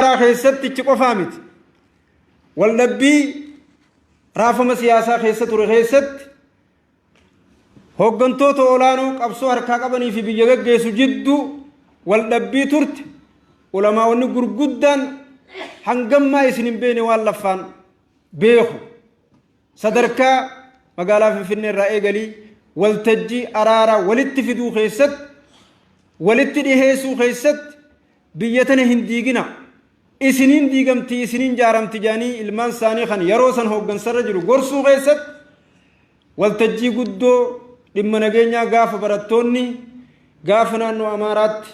Amaaraa keessatti ichi qofaa miti. Waldhabbii raafama siyaasaa keessa ture keessatti hooggantoota olaanoo qabsoo harkaa qabanii fi biyya gaggeessu jidduu waldhabbii turte ulamaa'onni gurguddaan hangammaa isin hin beekne waan laffaan beeku. Sadarkaa magaalaa Finfinnee irraa eegalii waltajjii araaraa walitti fiduu keessatti walitti dhiheessuu keessatti biyya tana hin diigina isiniin diigamti isiniin jaaramti jedhanii ilmaan isaanii kan yeroo san hooggansarra jiru gorsuu keessatti waltajjii guddoo dhimma nageenyaa gaafa barattoonni gaafa naannoo Amaaraatti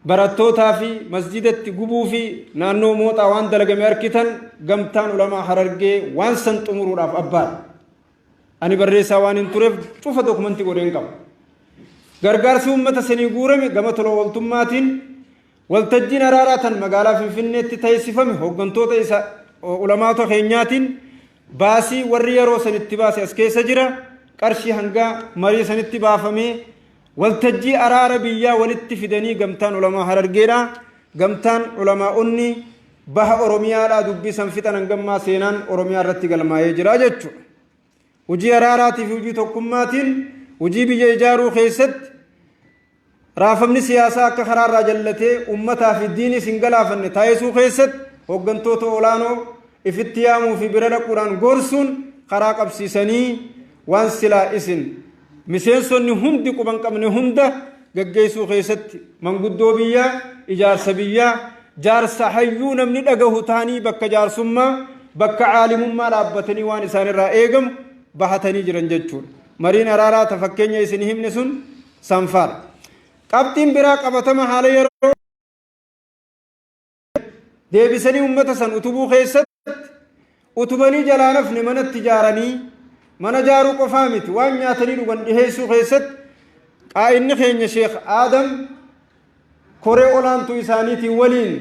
barattootaa fi masjidatti gubuu fi naannoo Mooxaa waan dalagame arkitan gamtaan ulamaa Harargee waan san xumuruudhaaf abbaadha. Ani barreessaa waan hin tureef cufa dokumentii godheen qaba. Gargaarsi uummata sanii guurame gama tola ooltummaatiin waltajjiin araaraa tan magaalaa Finfinneetti taasifame hooggantoota isa ulamaata keenyaatiin baasii warri yeroo sanitti baase as keessa jira. Qarshii hangaa marii sanitti baafamee waltajjii araara biyyaa walitti fidanii gamtaan ulamaa Harargeedha. Gamtaan ulamaa'onni baha Oromiyaadhaa dubbii san fixan hangammaa seenaan Oromiyaa irratti galmaa'ee jira jechuudha. Hojii araaraatii fi hojii tokkummaatiin hojii biyya ijaaruu keessatti raafamni siyaasaa akka karaarraa jallatee uummataa fi diinis hin galaafanne taasisuu keessatti hooggantoota olaanoo ifitti yaamuu fi bira dhaquudhaan gorsuun karaa qabsiisanii waan silaa isin miseensonni hundi quban qabne hunda gaggeessuu keessatti manguddoo biyyaa ijaarsa biyyaa jaarsa hayyuu namni dhagahu ta'anii bakka jaarsummaa bakka caalimummaa dhaabbatanii waan isaanirraa eegamu bahatanii jiran jechuudha. Mariin araaraa ta fakkeenya isin himne sun sanfaadha. Qabxiin biraa qabatama haala yeroo deebisanii uummata san utubuu keessatti utubanii jalaa nafne manatti ijaaranii mana ijaaruu qofaa miti waan nyaatanii dhugan dhiheessuu keessatti qaa'inni keenya Sheekh Aadam koree olaantuu isaaniitiin waliin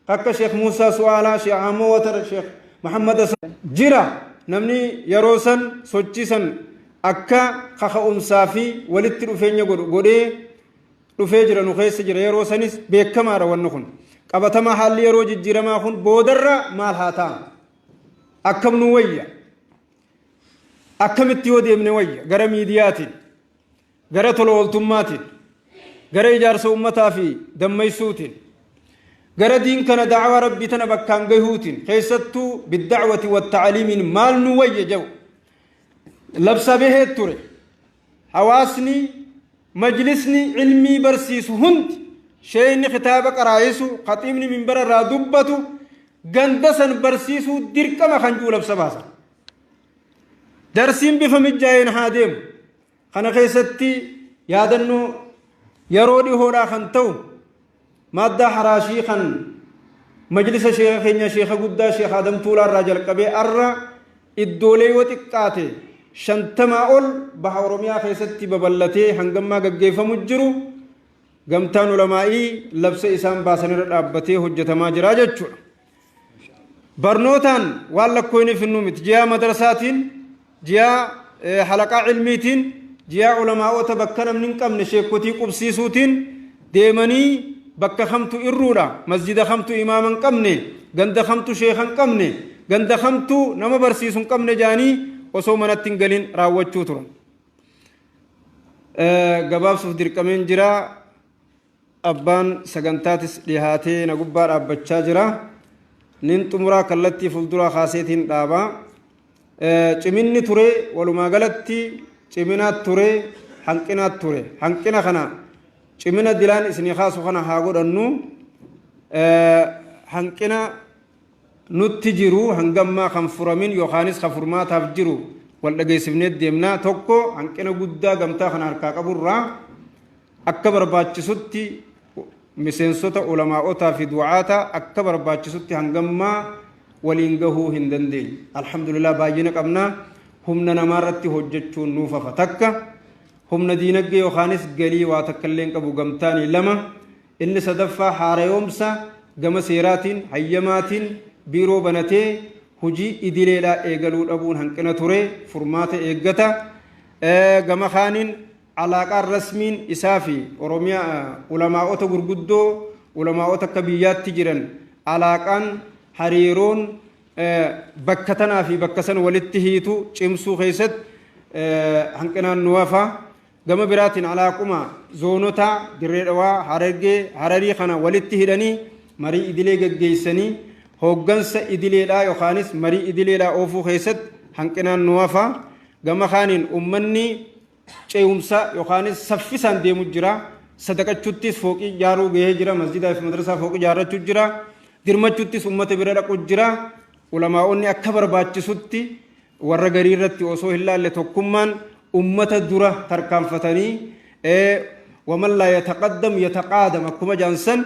akka Sheekh Muusaa Su'aalaa, Sheekh Ahmad Watar, Sheekh Muhammad Hasan jira namni yeroo san sochii san akka kaka'umsaa fi walitti dhufeenya godhu godhee dhufee jira nu keessa jira yeroo sanis beekamaadha wanni kun qabatamaa haalli yeroo jijjiiramaa kun boodarra maal haa ta'an akkam nu wayya akkamitti yoo deemne wayya gara miidiyaatiin gara tola ooltummaatiin gara ijaarsa uummataa fi dammaysuutiin gara diin kana da'awaa rabbii tana bakkaan gahuutiin keessattuu bidda'wati watta'aliimiin maal nu wayya jedhu labsa bahee ture hawaasni majlisni ilmii barsiisu hundi sheeyni kitaaba qaraayisu khaxiibni minbara irraa dubbatu ganda san barsiisuu dirqama kan jiru labsa baasan darsiin bifa mijjaa'een haa deemu kana keessatti yaadannoo yeroo dhihoodhaa kan ta'u maaddaa haraashii kan majlisa sheeka keenya sheeka guddaa sheeka Adam Tuulaa irraa jalqabee arra iddoolee yoo xiqqaate 50 ol baha Oromiyaa keessatti babal'atee hangammaa gaggeeffamu jiru gamtaan ulamaa'ii labsa isaan baasanirra dhaabbatee hojjetamaa jira jechuudha. Barnootaan waan lakkooyni finnuu miti. Ji'a madrasaatiin, ji'a halaqaa ilmiitiin, ji'a ulamaa'ota bakka namni hin qabne sheekotii qubsiisuutiin deemanii bakka kamtu irruudha, masjida kamtu imaama hin qabne, ganda kamtu sheeka hin qabne, ganda kamtu nama barsiisu hin qabne jaanii osoo manatti hin galin raawwachuu turan. Gabaabsuuf dirqameen jira. Abbaan sagantaatis dhihaatee na gubbaa dhaabbachaa jira. Nin xumuraa kallattii fuulduraa kaaseetiin dhaaba. Ciminni ture walumaa galatti ciminaat ture hanqinaat ture. Hanqina kana cimina dilaan isinii kaasu kana haa godhannu. Hanqina nutti jiru hangammaa kan furamin yookaanis kan furmaataaf jiru wal dhageessifnee deemna. Tokko hanqina guddaa gamtaa kana harkaa qaburraa akka barbaachisutti miseensota ulamaa'otaa fi du'aata akka barbaachisutti hangammaa waliin gahuu hin dandeenye. Alhamdulillah baay'ina qabna. Humna namaa irratti hojjechuun nuuf hafa takka. Humna diinagdee yookaanis galii waa takka illee hin qabu gamtaanii lama. Inni sadaffaa haarayoomsa gama seeraatiin hayyamaatiin biiroo banatee hojii idileedhaa eegaluu dhabuun hanqina ture furmaata eeggata. Gama kaaniin alaaqaan rasmiin isaa fi Oromiyaa ulamaa'ota gurguddoo ulamaa'ota akka biyyaatti jiran Alaaqaan hariiroon bakka tanaa fi bakka san walitti hiitu cimsuu keessatti hanqinaan nu hafa. Gama biraatiin alaaquma zoonota Dirree Dhawaa, Harargee, Hararii kana walitti hidhanii marii idilee gaggeessanii hooggansa idileedhaa yookaanis marii idileedhaa oofuu keessatti hanqinaan nu hafa. Gama kaaniin ummanni ce'umsa yookaanis saffisaan deemu jira. Sadaqachuttis fooqii ijaaruu gahee jira. Masjidaa fi madrasaa fooqii ijaarrachuu jira. Dirmachuttis ummata bira dhaqu jira. Ulamaa'onni akka barbaachisutti warra garii irratti osoo hin laalle tokkummaan ummata dura tarkaanfatanii, waman laa yataqaddam yataqaadam akkuma jaansan,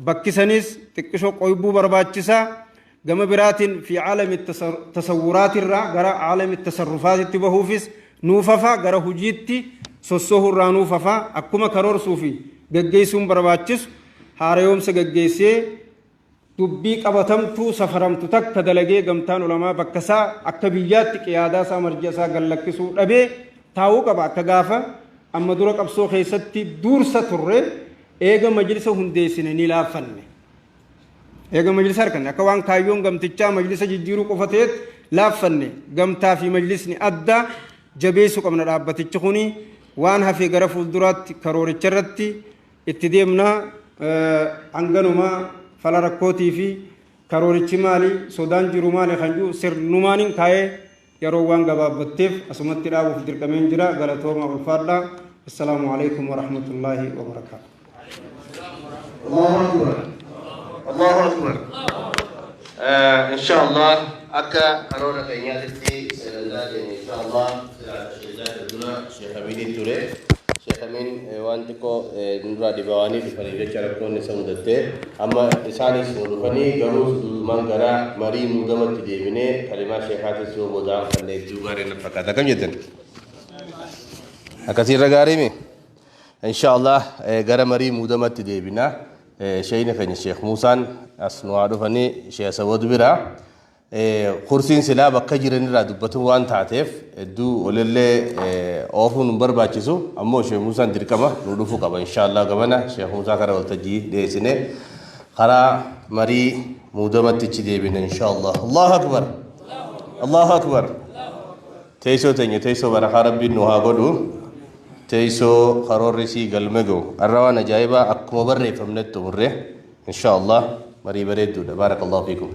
bakkisanis xiqqishoo qoybuu barbaachisaa. Gama biraatiin fi caalami tasawwuraatirraa gara caalami tasarrufaatitti bahuufis nuufafa, gara hujiitti sossoohurraa nuufafa. Akkuma karoorsuu fi gaggeessuun barbaachisu, haarayoomsa gaggeessee dubbii qabatamtuu safaramtu takka dalagee gamtaan ulamaa bakka isaa akka biyyaatti qiyaadaa isaa, marji'a isaa gallakkisuu dhabee taa'uu qaba. Akka gaafa amma dura qabsoo keessatti duursa turre, eega majlisa hundeessine ni laaffanne. Eega majlisa harkanne akka waan kaayyoon gamtichaa majlisa jijjiiruu qofa ta'etti laaffanne. Gamtaa fi majlisni adda jabeessuu qabna. Dhaabbatichi kuni waan hafe gara fuulduraatti karooricha irratti itti deemna. Hanganuma fala rakkootii fi karoorichi maali, sodaan jiru maali kan jiru sirnumaaniin kaa'ee yeroo waan gabaabbatteef asumatti dhaabuuf dirqameen jira. Galatooma, ulfaadha. Assalaamu alaikum warahmatullaahi wabarakaatu. Allahu Akbar. Allahu Akbar. Inshallah, akka karoora keenyaatitti sagantaa keenya inshallah silaa dura Sheekh Aminiin ture. Sheekh Amin waan xiqqoo nurraa dhibaawanii dhufanii jecha rakkoon isa mudattee amma isaanis nu dhufanii, garuu duudumaan gara marii muudamatti deebinee kalimaa sheekaatis yoo boodaan fanne hedduu gaarii na fakkaata. Akkam jettan? Akkasiirra gaarii mi? Inshallah, gara marii muudamatti deebina. Sheeyni keenya Sheekh Muusaan as nu haa dhufanii Sheekh Sawad bira. Kursiin silaa bakka jiranirraa dubbatu waan taateef hedduu walillee oofuun hin barbaachisu. Ammoo Sheekh Muusaan dirqama nu dhufuu qaba. Inshallah, gamana Sheekh Muusaa kara waltajjii dhiyeessine karaa marii muudamatti deebina inshallah. Allahu Akbar. Allahu Akbar. Teessoo teenya teessoo barakaa Rabbiin nu haa godhu. Teessoo karoorri isii galma ga'u. Har'a waan ajaa'ibaa akkuma barreeffamnetti xumurre. Inshallah, marii bareedduudha. Baarakallahu fiikum.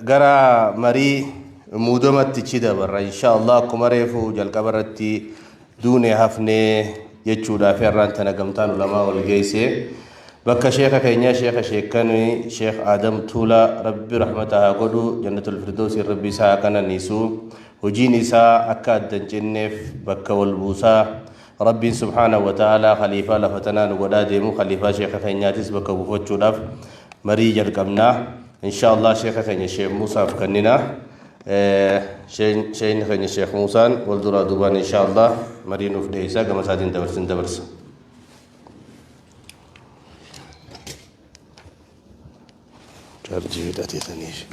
Gara marii muudamatti chi dabarra inshallah. Akkuma reefu jalqaba irratti duune hafnee jechuudhaaf har'aan tana gamtaan ulamaa wal geesse bakka sheeka keenya, sheeka sheekkan, Sheekh Aadam Tuulaa, Rabbi rahmata haa godhu, Jannatul Firdoosi Rabbi isaa haa qananiisu. Hojiin isaa akka adda hin cinneef bakka wal buusaa Rabbiin subhaanahu wa ta'aalaa khaliifaa lafa tanaa nu godhaa deemu, khaliifaa sheeka keenyaatis bakka buufachuudhaaf marii jalqabnaa. Inshallah, sheeka keenya Sheekh Muusaaf kennina. Sheekni keenya Sheekh Muusaan wal duraa duubaan inshallah marii nuuf dhiyeessaa, gama isaatiin dabarsin dabarsa. Chaarjii hidhateetaniif.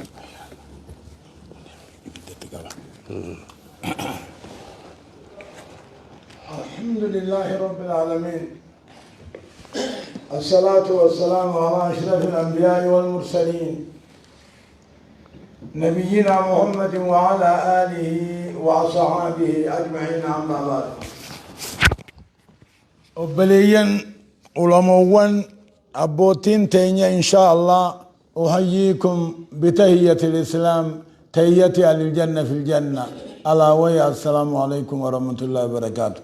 Ibiddatti qaba. الحمد لله رب العالمين، الصلاة والسلام على أشرف الأنبياء والمرسلين، نبينا محمد وعلى آله وصحابه أجمعين، أما بعد، Obboleeyyan ulamoowwan, abbootiin teenya، إن شاء الله أحييكم بتحية الإسلام، تحية أهل الجنة في الجنة، ألا وهي السلام عليكم ورحمة الله وبركاته.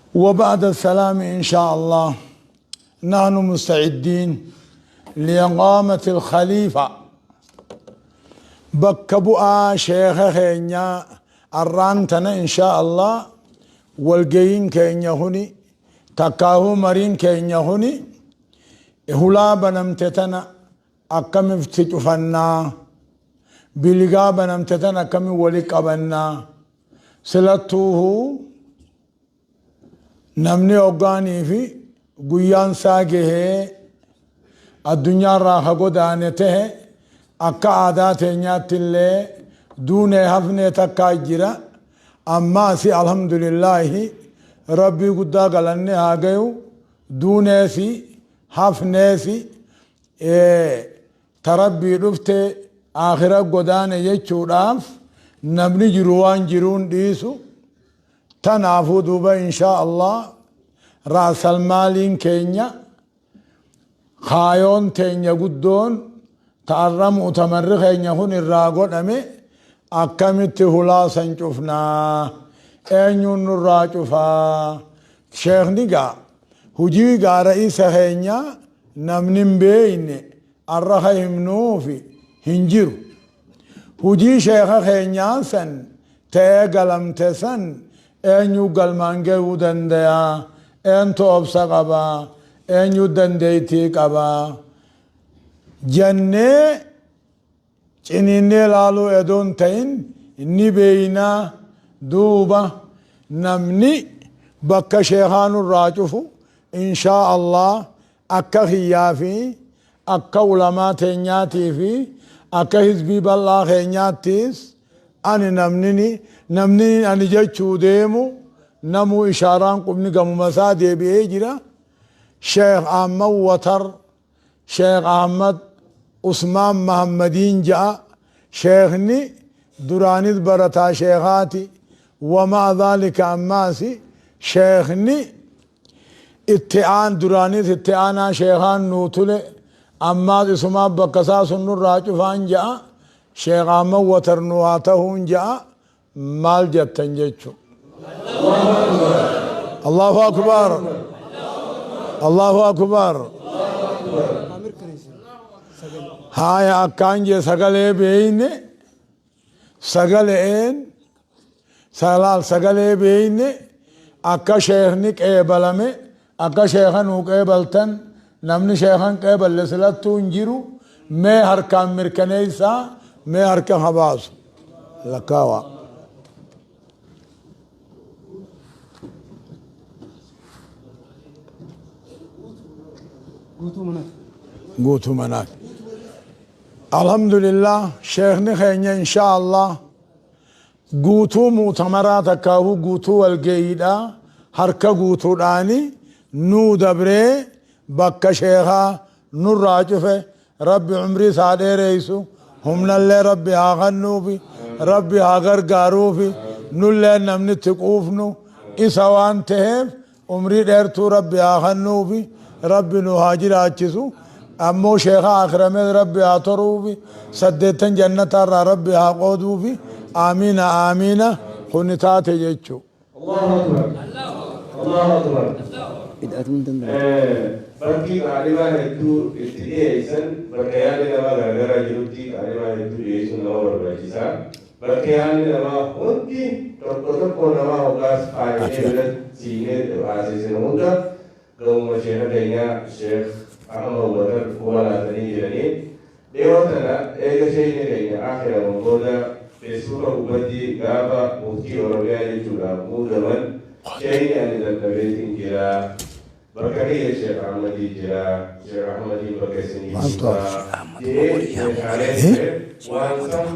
وبعد السلام، إن شاء الله نحن مستعدين لإقامة الخليفة، bakka bu'aa sheeka keenya. Arraan tana إن شاء الله walgayiin keenya huni, takkaahuu mariin keenya huni, hulaa banamte tana akkamitti cufannaa, biligaa banamte tana akkami wali qabannaa, silattuuhu. Namni hoggaanii fi guyyaan isaa gahee addunyaarraa ka godaane tahe, akka aadaa teenyaatti illee duunee hafnee takkaa jira. Ammaasi alhamdulillaahi, Rabbii guddaa galanne haa gayu, duuneesi hafneesi ta Rabbii dhufte aakhira godaane jechuudhaaf namni jiru waan jiruun dhiisu. Tanaafuu duuba, inshaa Allah, raasalmaaliin keenya, kaayoon teenya guddoon ta'arra mu'tamarri keenya kun irraa godhame, akkamitti hulaa san cufnaa, eenyuun nurraa cufaa? Sheekni gaa hujii gaa ra'isa keenya namni hin beeyne arra ka himnuufi hin jiru. Hujii sheeka keenyaa san ta'ee galamte san eenyu galmaan gahuu dandayaa? Eentu obsa qabaa? Eenyu dandeettii qabaa jennee ciniinnee laaluu edoon ta'in ni beeynaa. Duuba namni bakka sheekaa nurraa cufu, inshaa Allah, akka kiyyaa fi akka ulamaa teenyaatii fi akka hizbii bal'aa keenyaattis ani namni ani jechuu deemu namuu ishaaraan qubni gamuma isaa deebi'ee jira. Sheekh Ahmad Watar, Sheekh Ahmad Usmaan Mahammadiin ja'a. Sheekni duraanis barataa sheekaati, wama'a dhaalika ammaasi sheekni itti aan duraanis itti aanaa sheekaan nuu tule, ammaas isumaa bakka isaa sun nurraa cufaan ja'a. Sheekh Ahmad Watar nu haa tahuun ja'a. Maal jettan jechu? Allahu akbar, Allahu akbar. Haya, akkaan jee sagalee beeyne, sagaleen salaal sagalee beeyne akka sheekni qeebalame, akka sheeka nuu qeebaltan. Namni sheekan qeeballe silattuu hin jiru. Mee harkaan mirkaneessaa, mee harka habaasu lakkaawa. Guutuu manaati. Alhamdulillah, sheekni keenya insha Allah guutuu mu'tamaraa takkaahuu guutuu walgeeyiidha harka guutuudhaani nuu dabree bakka sheekaa nurraa cufe. Rabbi umrii isaa dheereysu, humnallee Rabbi haa kennuufi, Rabbi haa gargaaruufi. Nullee namni itti quufnu isa waan ta'eef umrii dheertuu Rabbi haa kennuufi, Rabbi nu haa jiraachisu. Ammoo sheeka akiramees Rabbi haa toruufi, 80 jannataarraa Rabbi haa qooduufi. Aamiina, aamiina. Kuni taate jechuu. Allahu akbar. Allahu akbar. Bid'atuun danda'u. Bakki qaalimaa hedduu itti dhiyeessan, bakka yaadni namaa garagaraa jirutti qaalimaa hedduu dhiyeessuun nama barbaachisa. Bakki yaadni namaa hundi tokko tokko namaa hoggaas faayidee bira siinee haasisinu hunda gamuma sheeka keenyaa Sheekh Ahmad Watar quba laatanii jiranii. Dhiyoo tana eega sheeyni keenya akhiraman booda Feesbuuka gubbatti gaafa muftii Oromiyaa jechuudhaaf muudaman, sheeyni ani dadhabeetin jira, bakka kiyya Sheekh Ahmadii jira, Sheekh Ahmadiin bakka isinii buusaa je'ee meeshaalee ture waan san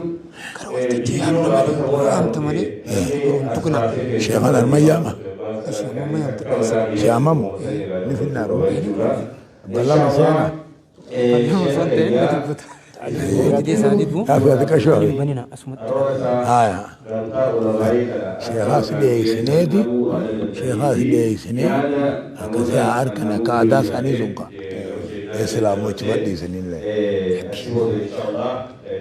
viidiyoo gaafa san waraabamte namni as baasee Sheekhan armayyaama. Sheemamu ni finnaadhu. Balama seena. Gaafi xiqqashoo. Haya. Sheekaas dhiyeessineeti. Sheekaas dhiyeessinee akkasii haa harkan akka aadaa isaanii sun ka. Islaamochi badhiisanillee.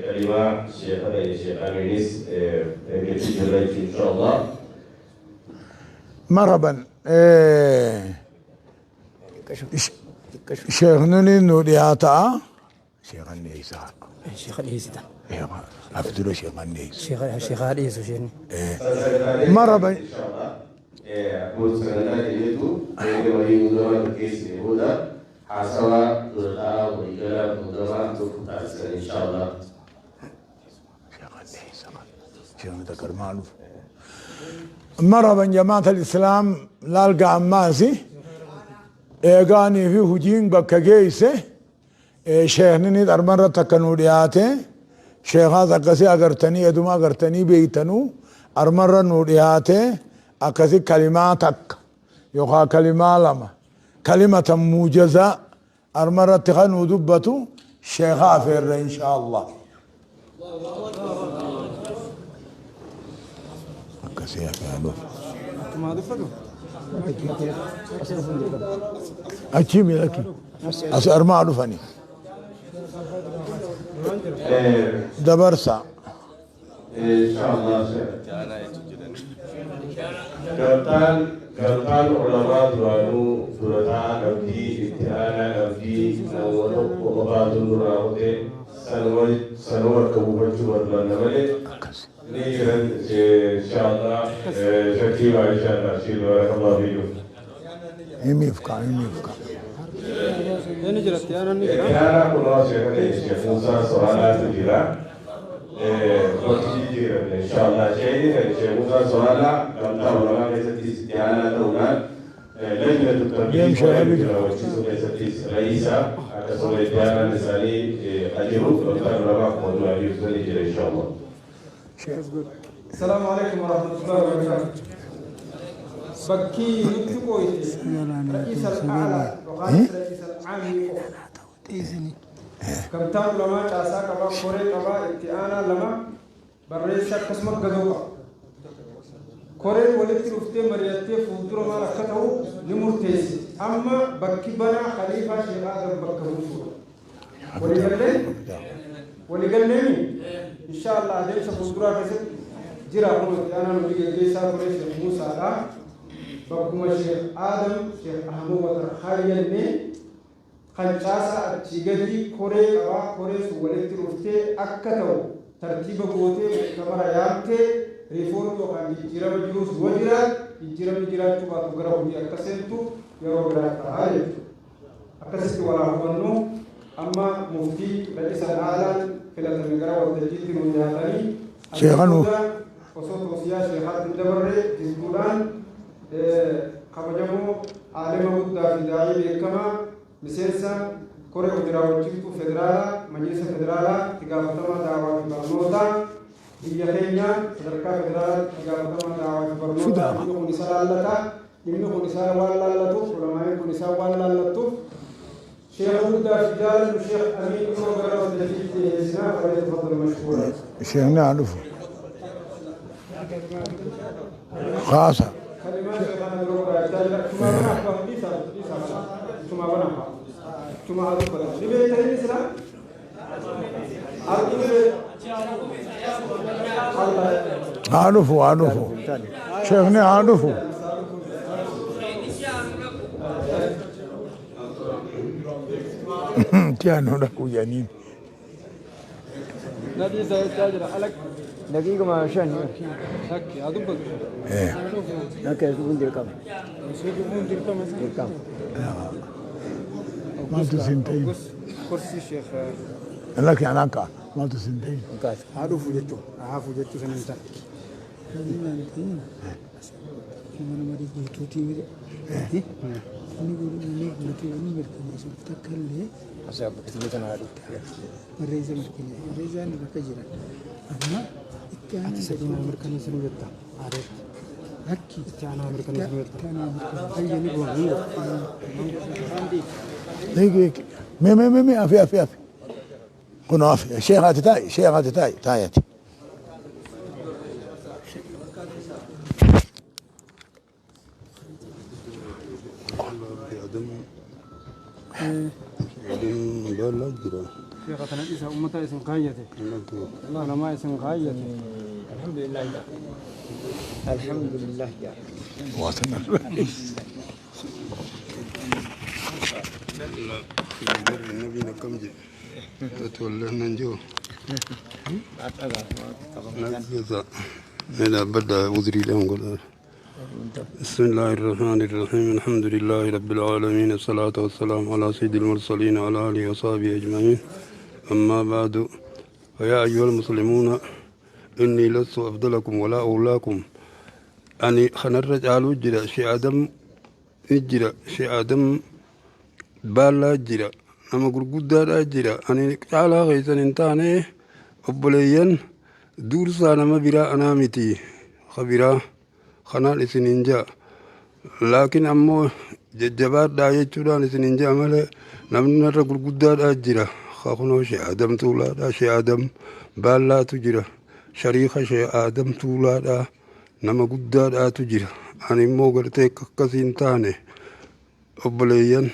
Kalimaa sheekha keenya Sheekh Amiinis eeggachuu jirra jechuun inshallah. Marhaban. Sheeknuni nu dhiyaataa. Sheekan dhiyeessaa. Sheeka dhiyeessita. Afdura sheekan dhiyeessu. Sheekaa dhiyeessu isheen. Marhaban. Akkuma sagantaa keenyattu eega marii muudamaa gaggeessine booda haasawaa dura taa'aa waliigala muudamaa nuuf taasisan inshallah. Sheekan dhiyeessaa. Sheekni takka armaan dhufu. Marhaban jamaata islaam laalga ammaasi eegaanii fi hujiin bakka geeyse sheekhnini arma irratti akka nuu dhiyaate sheekaas akkasii agartanii eduma agartanii beeytanuu armarra nuu dhiyaate akkasi kalimaa takka yookaan kalimaa lama kalimatan muujazaa arma irratti kan nuu dubbatu sheeka afeerra insha Allah. Akkasii afeerra. Achii miilaki as armaa dhufanii dabarsa. Inshallah. Gamtaan ulamaa duraanuu durataa qabdii, itti aanaa qabdii, nama tokko qofaatu nurraa kute, sanuma bakka buufachuu barbaanna malee ni jiran inshallah. Shakiiba inshallah shiil barakallahu fiikum. Himiif kaa, himiif kaa. Inni jira, itti aanaan ni jira. Itti aanaa kunoo sheekha keenya Sheekh Muusaa Soraalaatu jira. Bakki jijjiiramne inshallah. Sheekni keenya Sheekh Muusaa Soraalaa gamtaa ulamaa keessattis itti aanaa ta'uudhaan lajnatu Deem tabliigh sheekha koree biji. raawwachiisuu keessattis ra'iisa, akkasuma itti aanaan isaanii ajiru gamtaan ulamaa akkuma duraan jirtu sanii jira inshallah. السلام عليكم ورحمة الله وبركاته. Bakki nutti qooyte رئيس الأعلى yookaan رئيس العام qofa. Gamtaan ulamaa caasaa qabaa, koree qabaa, itti aanaa lama, barreessa akkasuma gadoo qaba. Koreen walitti dhuftee mari'attee fuuldura maal akka ta'u ni murteessi. Amma bakki banaa khaliifaa Sheekh Adam bakka buusuudha. Waliigallee? Waliigalleemi? Insha Allah adeemsa fuulduraa keessatti jira kun itti aanaan hojii gaggeessaa ture Sheekh Muusaadha. Bakkuma Sheekh Adam, Sheekh Ahmad Watar Hayyannee kan caasaa achii gadi koree qabaa, koree sun walitti dhuftee akka ta'u tartiiba gootee muktamara yaamtee riifoormii yookaan jijjiirama jiruus yoo jiraat jijjiiramni jiraachuu baatu gara hojii akka seentu yeroo biraa ta'a jechuudha. Akkasitti walaa hubannu. Amma muftii ra'isa aalaan filatame gara waltajjiitti nu dhiyaatanii Sheekha nuuf. Osoo toosiyaa sheekaatti hin dabarre jidduudhaan kabajamoo aalima guddaa fi daa'ii beekamaa miseensa koree hojii raawwachiiftuu federaalaa majlisa federaalaa itti gaafatamaa daawaa fi barnootaa biyya keenya sadarkaa federaalaatti itti gaafatamaa daawaa fi barnootaa dhimmi kun isa laallata, dhimmi kun isaa waan laallatuuf, ulamaa'in kun isaa waan laallattuuf, sheekha guddaa fi jaalannu Sheekh Amiin Umar gara waltajjiitti dhiyeessinaa. فليتفضل مشكورا. Sheekni haa dhufu. Kaasa. Kalimaa sheekana dura godhaachaa jira. Chumaa banaaf bahu dhiisaa, dhiisaa kana. Chumaa banaaf bahu. Chumaa haa dubbatan. Ni beektanii sila? Argi ni beektu. Allah. Haa dhufu, haa dhufu. Sheekni haa dhufu. Tiyaanoo dhaquu jedhaniin. Na dhiisaa jechaa jira. Alak. Daqiiquma 5. Lakki haa dubbatu. Akka dhufuun dirqama. Dirqama. Maaltu siin ta'in? Kursi Sheekh. Lakki anaan ka'a. Maaltu siin ta'in? Haa dhufu jechuudha. Haa hafu jechuu saniin ta'a. Mana marii guutuutii miti. Inni inni guutuu inni mirkaneessuuf takka illee barreessa mirkaneessa. Barreessaan bakka jiran. Amma itti aanaa Ati sadii mirkaneessinuu jetta. Aadeetti. Lakki Itti aanaa mirkaneessinuu jetta. Itti aanaa mirkaneessu. Hayya ni goona, ni goona. Eegi eegi. Mee mee mee mee afi afi afi. Kun afi. Sheekh ati taa'i. Sheekh ati taa'i. Taa'i ati. Sheekha tana dhiisa, uummata isin kaayyate. Ulamaa isin kaayyate. Alhamdulillah. Alhamdulillah. النبي كم جي تولى نجو إلى بدأ عذري لهم قل بسم الله الرحمن الرحيم، الحمد لله رب العالمين، الصلاة والسلام على سيد المرسلين وعلى آله وصحبه أجمعين، أما بعد، فيا أيها المسلمون، إني لست أفضلكم ولا أولاكم. Ani kanarra caaluu jira. Shee Adam ni jira. Shee Adam Baallaa jira. Nama gurguddaadhaa jira. Ani caalaa keessan hin taane obboleeyyan duursaa nama biraa anaa miti. Ka biraa kanaan isiniin ja'a. Laakiin ammoo jajjabaadhaa jechuudhaan isiniin ja'a malee namni narra gurguddaadhaa jira. Ka kunoo Shee Adam Tuulaadhaa, Shee Adam Baallaatu jira. Shariika Shee Adam Tuulaadhaa nama guddaadhaatu jira. Ani immoo gartee akka akkasii hin taane obboleeyyan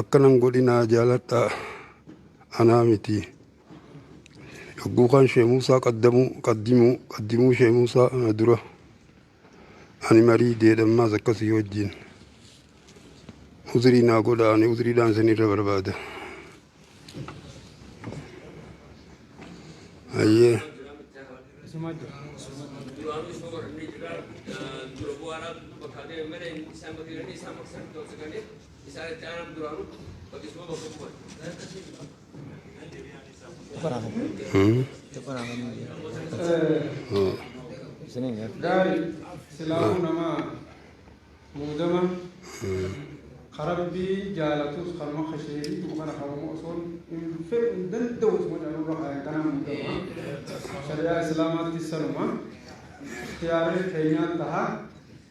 akkanan godhinaa jaaladhaa anaa miti. Yogguu kaan Shee Muusaa qaddamuu qaddimuu qaddimuu Shee Muusaa ana dura ani marii deedhammaas akkasii wajjin uzrii naa godha ani uzriidhaan isinirra barbaada. Hayyee. Gaarii silaafuu nama Muudama ka Rabbii jaalatus kanuma ka sheeriituma kana kanuma osoon hin fedhu hin danda'u isuma jedhan nurra kaayan kanaa muudama. Shari'aa Islaamaattis sanuma. Ikhtiyaarri keenyaa taha,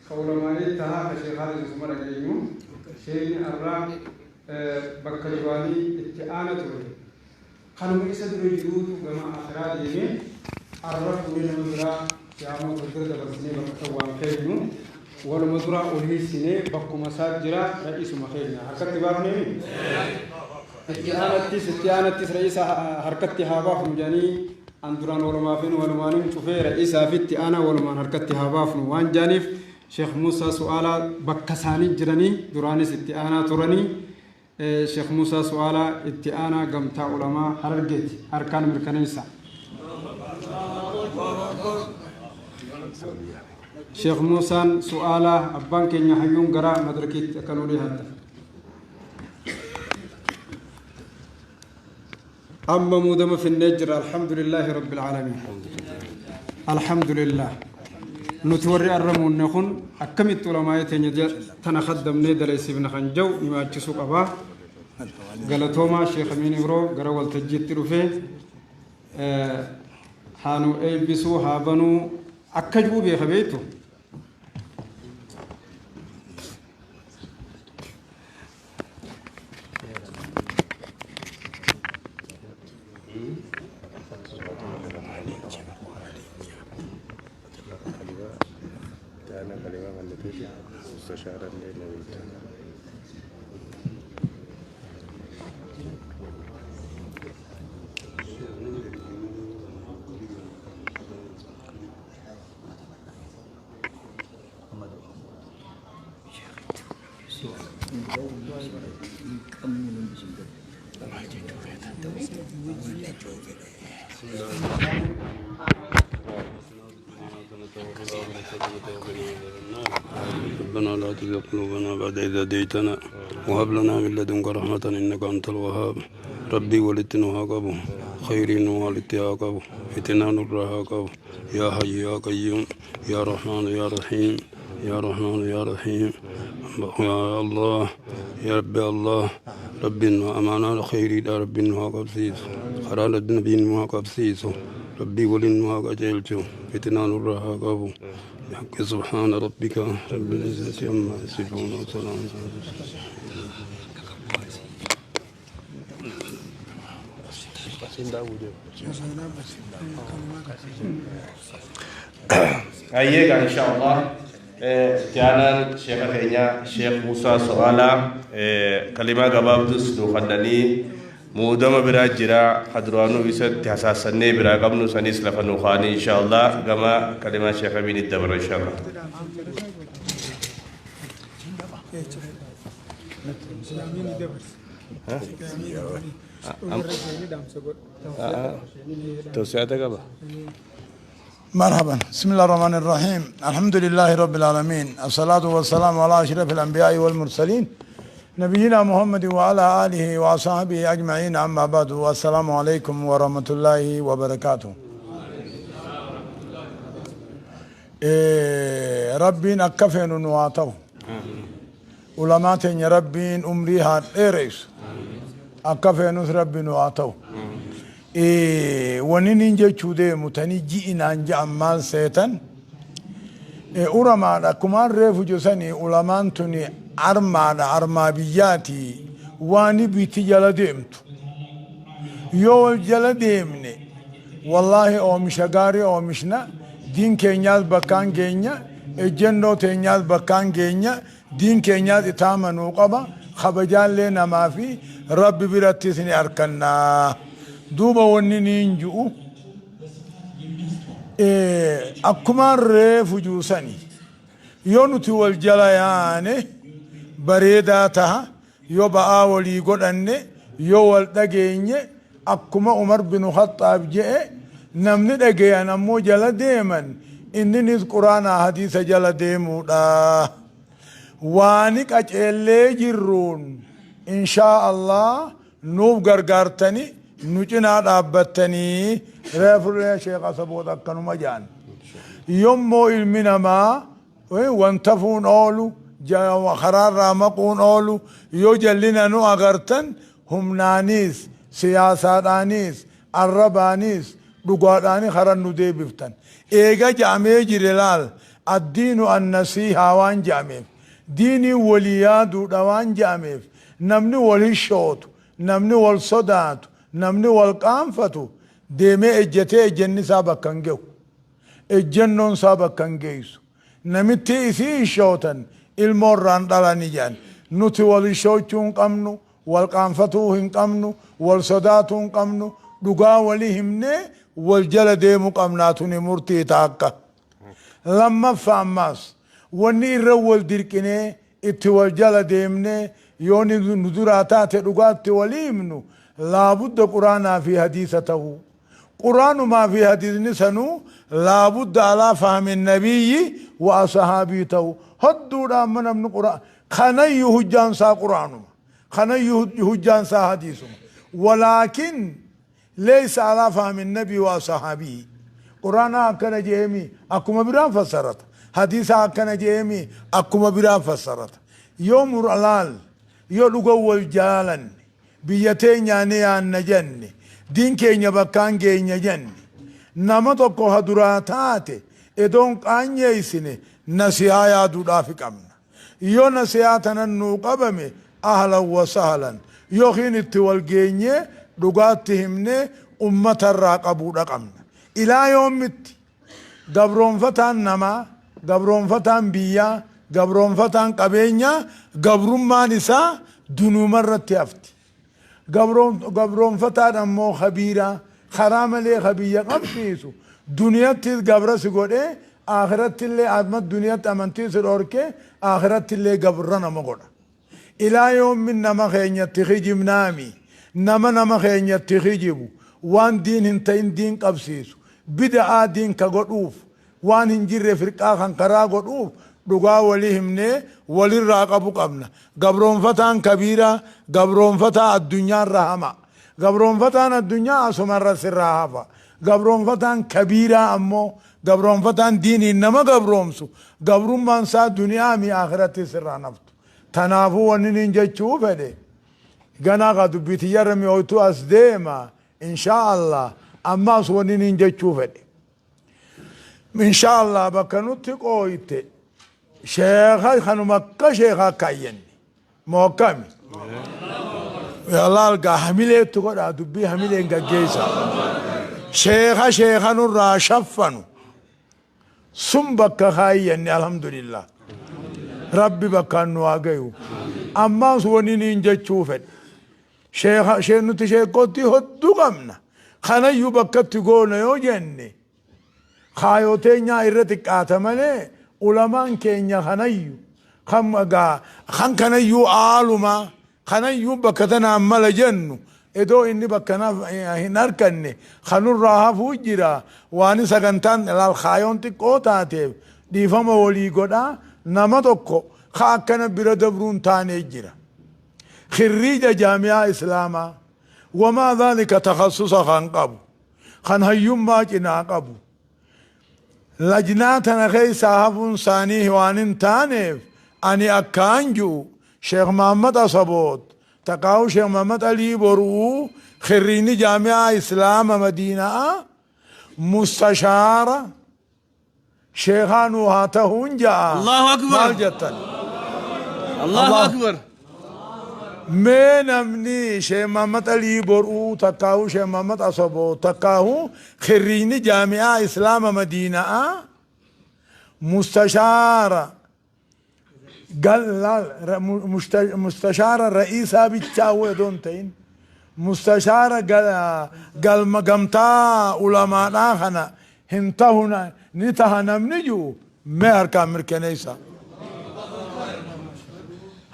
ka ulamaa'ii taha, ka sheekaatis isuma dhageenyu. Sheeyni arra bakka duraanii itti aana ture. Kanuma isa dura jiruutu gama aakhiraa deeme, arra fuunee nama biraa qiyaamaa wal bira dabarsinee bakka san waan keenyu, waluma duraa ol hiisinee bakkuma isaa jira ra'iisuma keenya. Harkatti baafneemi? Itti aanattis itti aanattis ra'iisa harkatti haa baafnu jedhanii an duraan walumaafin walumaanin cufee ra'iisaa fi itti aanaa walumaan harkatti haa baafnu waan jedhaniif Sheekh Muusaa Su'aalaa bakka isaanii jiranii duraanis itti aanaa turanii Sheekh Muusaa Su'aalaa Itti Aanaa Gamtaa Ulamaa Harargeeti. Harkaan mirkaneessa. Sheekh Muusaan Su'aalaa abbaan keenya hayyuun gara madrakiitti akka nuu dhihaattan. Amma muudama finnee jira alhamdulillaahi rabbil aalamiin. Alhamdulillah. Nuti warri arra muunne kun akkamitti ulamaa'ee teenya tana khaddamnee daleessifna kan jau himaachisuu qaba. Galatoomaa Sheekh Amiin Ibroo gara waltajjiitti dhufee haa nu eebbisuu haa banuu akka ji'uu beeka beektu. ربنا لا تزغ قلوبنا بعد إذ هديتنا وهب لنا من لدنك رحمة إنك أنت الوهاب ربي ولدت قبو خير والدت قبو فتنا نرها قبو يا حي يا قيوم يا رحمن يا رحيم يا رحمن يا رحيم يا الله يا ربي الله ربي إنه أمانة خير يا ربي إنه قبسيس خرال النبي إنه قبسيس ربي ولنه قجلته فتنا نرها قبو بحق سبحان ربك رب العزة عما يصفون وسلام على المرسلين. Hayyee egaa insha Allah itti aanaan sheekha keenya Sheekh Muusaa So'aalaa kalimaa gabaabdus nuu kannanii muudama biraa jira ka duraanuu isatti hasaassannee biraa qabnu sanis lafa nuu kaa'anii insha Allah gama kalimaa Sheekh Amiinitti dabarra insha Allah. Tawsi'ata qaba. مرحبا بسم الله الرحمن الرحيم الحمد لله رب العالمين الصلاة والسلام على أشرف الأنبياء والمرسلين نبينا محمد وعلى آله وصحبه أجمعين أما بعد والسلام عليكم ورحمة الله وبركاته. Rabbiin akka feenu nu haa ta'u. Ulamaa teenya Rabbiin umrii haa dheereysu. Akka feenus Rabbi nu haa ta'u. Wani nin jechuu deemu tani ji'i naan ja'an maal seetan? Uramaadha akkumaan reefu josani ulamaan tuni armaadha armaa biyyaati waani biitti jala deemtu. Yoo wal jala deemne Wallaahi oomisha gaarii oomishna, diin keenyaas bakkaan geenya, ejjennoo teenyaas bakkaan geenya, diin keenyaas itaama nuu qaba, kabajaallee namaa fi Rabbi birattis ni arkanna. Duuba wanni niin ju'u akkumaan reefu ju'u sani yoo nuti wal jala yaane bareedaa taha. Yoo ba'aa walii godhanne, yoo wal dhageenye, akkuma Umar binu Khaxxaab je'e, namni dhageeyan ammoo jala deeman, inninis Qur'aanaa hadiisa jala deemuudha. Waani qaceellee jirruun inshaa Allah nuuf gargaartani nu cinaa dhaabbattanii reefullee Sheekh Asaboot akkanuma ja'an. Yommoo ilmi namaa Wantafuun oolu, karaarraa maquun oolu, yoo jallina nu agartan humnaaniis, siyaasaadhaaniis, arrabaaniis, dhugaadhaani karan nu deebiftan. Eega ja'amee jire laal, addiinu annasiihaa waan ja'ameef, diiniin walii yaaduudha waan ja'ameef, namni wal hishootu, namni wal sodaatu, namni wal qaanfatu deemee ejjatee ejjanni isaa bakka hin gehu. Ejjannoon isaa bakka hin geessu. Namittii isii ishootan ilmoo irraa hin dhalani jedhan. Nuti wal ishoochuu hin qabnu, wal qaanfatuu hin qabnu, wal sodaatuu hin qabnu, dhugaa walii himnee wal jala deemuu qabnaa tuni murtii taakka. Lammaffaa ammaas wanni irra wal dirqinee itti wal jala deemnee yoo nu duraa taate dhugaatti walii himnu laabudda Quraanaa fi hadiisa tahuu. Qur'aanumaa fi hadiisni sanuu laabudda alaa fahmi nabiyyi wa asahaabii ta'u. Hodduudha amma namni qur'aan kanayyu hujjaan isaa qur'aanuma. Kanayyu hujjaan isaa hadiisuma. Walaakin leeysa alaa fahmi nabii wa asahaabii. Qur'aanaa akkana je'eemi akkuma biraan fassarata. Hadiisaa akkana je'eemi akkuma biraan fassarata. Yoo muralaal yoo dhuga wal jaalanne Biyya teenyaa ni yaanna jenne, diin keenya bakkaan geenya jenne, nama tokko ha duraa taate edoon qaanyeeysine nasihaa yaaduudhaafi qabna. Yoo nasihaa tanan nuu qabame ahlan wa sahlan yookiin itti wal geenyee dhugaatti himnee ummatarraa qabuudha qabna. Ilaa yoommitti? Gabroonfataan namaa, gabroonfataan biyyaa, gabroonfataan qabeenyaa gabrummaan isaa dunuumarratti hafti. Gabroonfataan ammoo kabiiraa karaa malee ka biyya qabsiisu duniyattis gabra si godhee akhirattillee amma duniyatti amantii si dhorkee akhirattillee gabra nama godha. Ilaa yoommin nama keenyatti kijibnaami? Nama nama keenyatti kijibu, waan diin hin ta'in diin qabsiisu, bida'aa diin ka godhuuf, waan hin jirre firqaa kan karaa godhuuf dhugaa wali himnee walirraa qabu qabna. Gabroonfataan kabiiraa gabroonfataa addunyaarra hama. Gabroonfataan addunyaa asumarra sirraa hafa. Gabroonfataan kabiiraa ammoo gabroonfataan diiniin nama gabroomsu gabrummaan isaa duniyaami akhiratti sirraa naftu. Tanaafuu wanni niin jechuu fedhe ganaa kaa dubbii tiyyarra mi'ooytuu as deema inshaa Allah ammaas wanni niin jechuu fedhe inshaa Allah bakka nutti qooyte sheekha kanuma akka sheekha akka ayyanne moo akkami laal gaa hamileetti godhaa dubbii hamileen gaggeessa sheekha sheekha nurraa shaffanu Sun bakka kaayyanne alhamdulillah. Rabbi bakkaan nu haa gayu. Ammaas wani niin jechuu fedhe. Sheekha shee nuti sheekkootti hoddu qabna. Kanayyuu bakkatti goona yoo jenne kaayoo teenyaa irra xiqqaata malee ulamaan keenya kanayyu kan gaa kan kanayyuu aalumaa Kanayyuu bakka tanaan mala jennu edoo inni bakka hin arkanne ka nurraa hafuu jira. Waani sagantaan laal kaayoon xiqqoo taateef dhiifama walii godhaa nama tokko ka akkana bira dabruu hin taanee jira. Khirriija jaami'aa Islaamaa wamaa dhaalika takhassusa kan qabu kan hayyummaa cinaa qabu. Lajnaa tana keessaa hafuun isaanii waan hin taaneef ani akkaan ji'u Sheekh Mahammad Asaboot takaahu Sheekh Mahammad Alii Boruu khirriini jaami'aa Islaama Madiinaa mustashaara sheekhaa nuu haa tahuun ja'a. Allahu Akbar. Maal jettan? Allahu Allah. Akbar. Mee namni Sheekh Mahammad Alii Boruu takkaahuu Sheekh Mahammad Asaboot takkaahuu khirriini jaami'aa Islaama Madiinaa mustashaara mustashaara ra'iisaa bichaa odoo hin ta'in mustashaara galma gamtaa ulamaadhaa kana hin tahu ni taha namni jiru mee harkaan mirkaneessa.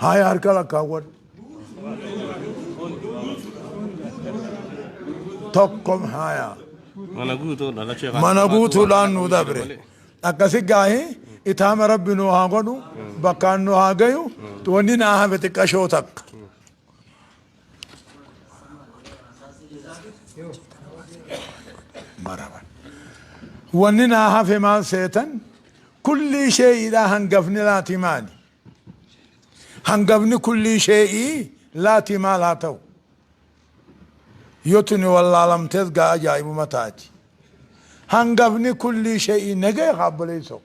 Haya, harka lakkaawwadhu. Tokko haya. Mana guutuudha. Mana guutuudhaan nu dabre. Akkasi gaahi itaama Rabbi nu haa godhu, bakkaan nu haa gayu. Wanni naa hafe xiqqashoo takka. Maraban. Wanni naa hafe maal seetan? Kullii shee'iidhaa hangafni laati maali? Hangafni kullii shee'ii laati maal haa ta'u? Yoo tuni wallaalamtees gaa ajaa'ibuma taati. Hangafni kullii shee'ii nagaya kaabboleessoo.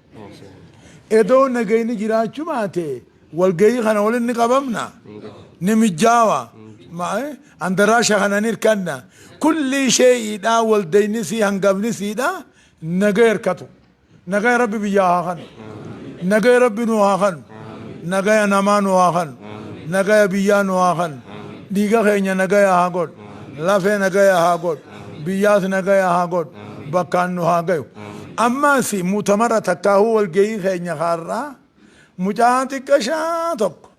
Edoo nagayni jiraachuu baate walgahii kana waliin ni qabamna. Ni mijjaawa. Andaraasha kana ni hirkanna. Kullii shee'iidhaa waldayni sii hangafni siidhaa nagaya hirkatu. Nagaya Rabbi biyyaa haa kanu. Nagaya Rabbi nu haa kanu. Nagaya namaa nu haa kanu. Nagaya biyyaa nu haa kanu. Dhiiga keenya nagaya haa godhu. Lafee nagaya haa godhu. Biyyaas nagaya haa godhu. Bakkaan nu haa gayu. Ammaas mutamara takkaahuu walgahii keenya kaarraa mucaa xiqqashaa tokko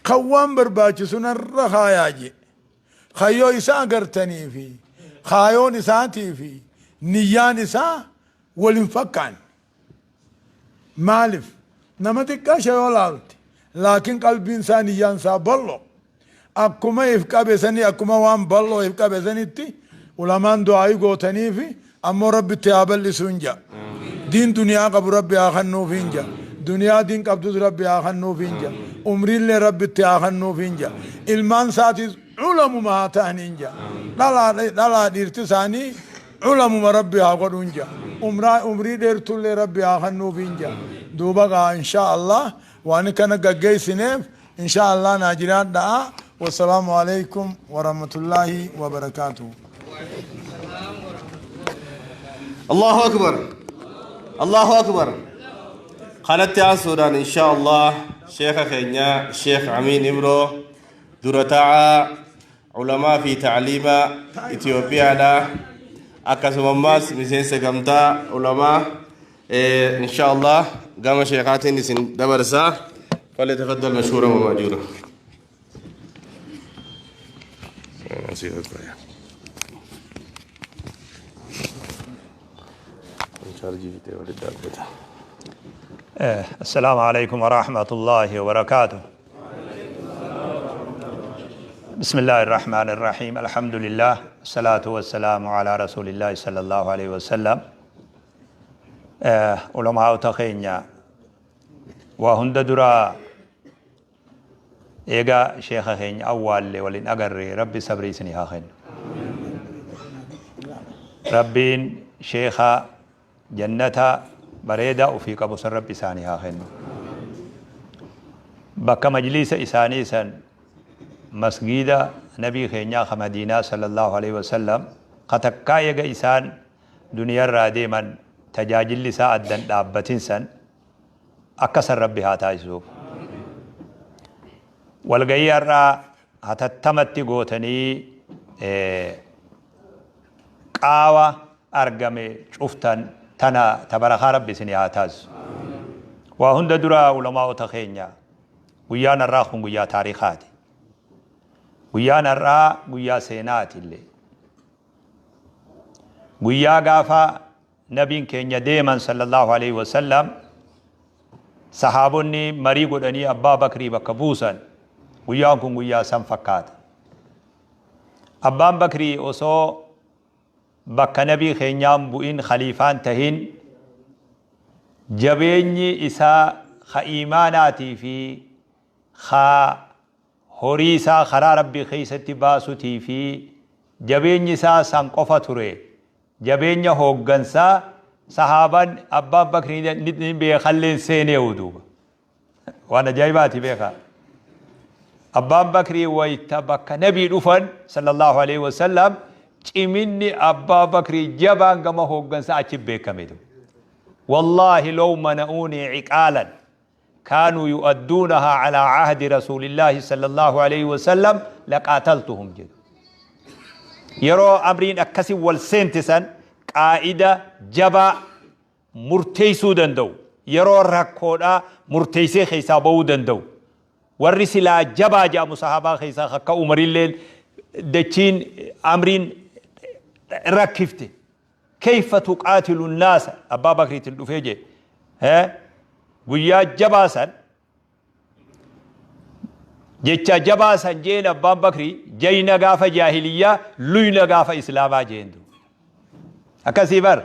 kan waan barbaachisu narra kaayaa jee. Kayyoo isaa agartanii fi kaayoon isaatii fi niyyaan isaa wal hin fakkaanne. Maaliif? Nama xiqqaasha yoo laalte, laakiin qalbiin isaa, niyyaan isaa bal'oo. Akkuma if qabe sanii, akkuma waan bal'oo if qabe sanitti ulamaan du'aayii gootanii fi ammoo Rabbitti haa bal'isuu hin ja'a. Diin duniyaa qabu Rabbi haa kennuuf hin ja'a. Duniyaa diin qabdus Rabbi haa kennuuf hin ja'a. Umriillee Rabbitti haa kennuuf hin ja'a. Ilmaan isaatis ulamuma haa ta'an hin ja'a. Dhalaa dhiirti isaanii ulamuma Rabbi haa godhu hin ja'a. Umrii dheertullee Rabbi haa kennuuf hin ja'a. Duuba gaa insha Allah waan kana gaggeessineef insha Allah naa jiraadhaa. Wassalaamu alaikum warahmatullaahi wabarakaatuh. Allahu Akbar. Allahu Akbar. Kanatti aansuudhaan insha Allah sheeka keenya Sheekh Amiin Ibroo, dura taa'aa ulamaa fi ta'liima Itoophiyaadha. Akkasuma ammaas miseensa gamtaa ulamaa, insha Allah gama sheekaatiin isin dabarsaa. فليتفضل مشكورا ومأجورا. السلام عليكم ورحمة الله وبركاته. بسم الله الرحمن الرحيم، الحمد لله، الصلاة والسلام على رسول الله صلى الله عليه وسلم. علماء تخينيا وهند درا إيغا شيخ خين أول ولين أقري ربي صبري سني هاخن ربين شيخا جنة بريدة وفي قبص ربي ساني هاخن بك مجلس إساني سن مسجد نبي خينيا خمدينة صلى الله عليه وسلم قتكا يغا إسان دنيا رادي من تجاجل لسا أدن دابتين سن أكسر ربي هاتا يسوف والغير هتتمت غوتني قاوة أرقمي شفتن تنا تبرخ ربي سني هاتاز وهند درا علماء تخينيا ويانا الراخون ويا تاريخاتي ويانا الرا ويا سيناتي اللي ويا غافا نبي كينيا ديما صلى الله عليه وسلم صحابوني مري قدني أبا بكري بكبوسا وياكم ويا سنفكات أبا بكري أصو بك نبي خينيام بوين خليفان تهين Jabeenyi isaa ka iimaanaatii fi ka horii isaa karaa Rabbii keessatti baasutii fi jabeenyi isaa san qofa ture. Jabeenya hooggansaa sahaaban Abbaan Bakrii ni beekalleen seeneewu duuba. Waan ajaa'ibaati beekaa. Abbaan Bakrii wayta bakka nabii dhufan sallallahu alaihi wasallam ciminni Abbaa Bakrii jabaan gama hooggansaa achi beekame. Wallaahi law mana'uunii ciqaalan kaanuu yu'adduunahaa calaa ahdi rasuulillaahi sallallahu alaihi wasallam laqaataltuhum jedhu. Yeroo amriin akkasi wal seente san qaa'ida jabaa murteessuu danda'u. Yeroo rakkoodhaa murteessee keessaa ba'uu danda'u. Warri silaa jabaa jedhamu sahaabaa keessaa akka Umarilleen dachiin amriin rakkifte. Kayfa tuqaatilu naasa Abbaa Bakriitiin dhufee jee. Guyyaa jabaa san jecha jabaa san jeen Abbaan Bakrii jayna gaafa jaahiliyyaa luyna gaafa islaamaa jeen. Akkasii bar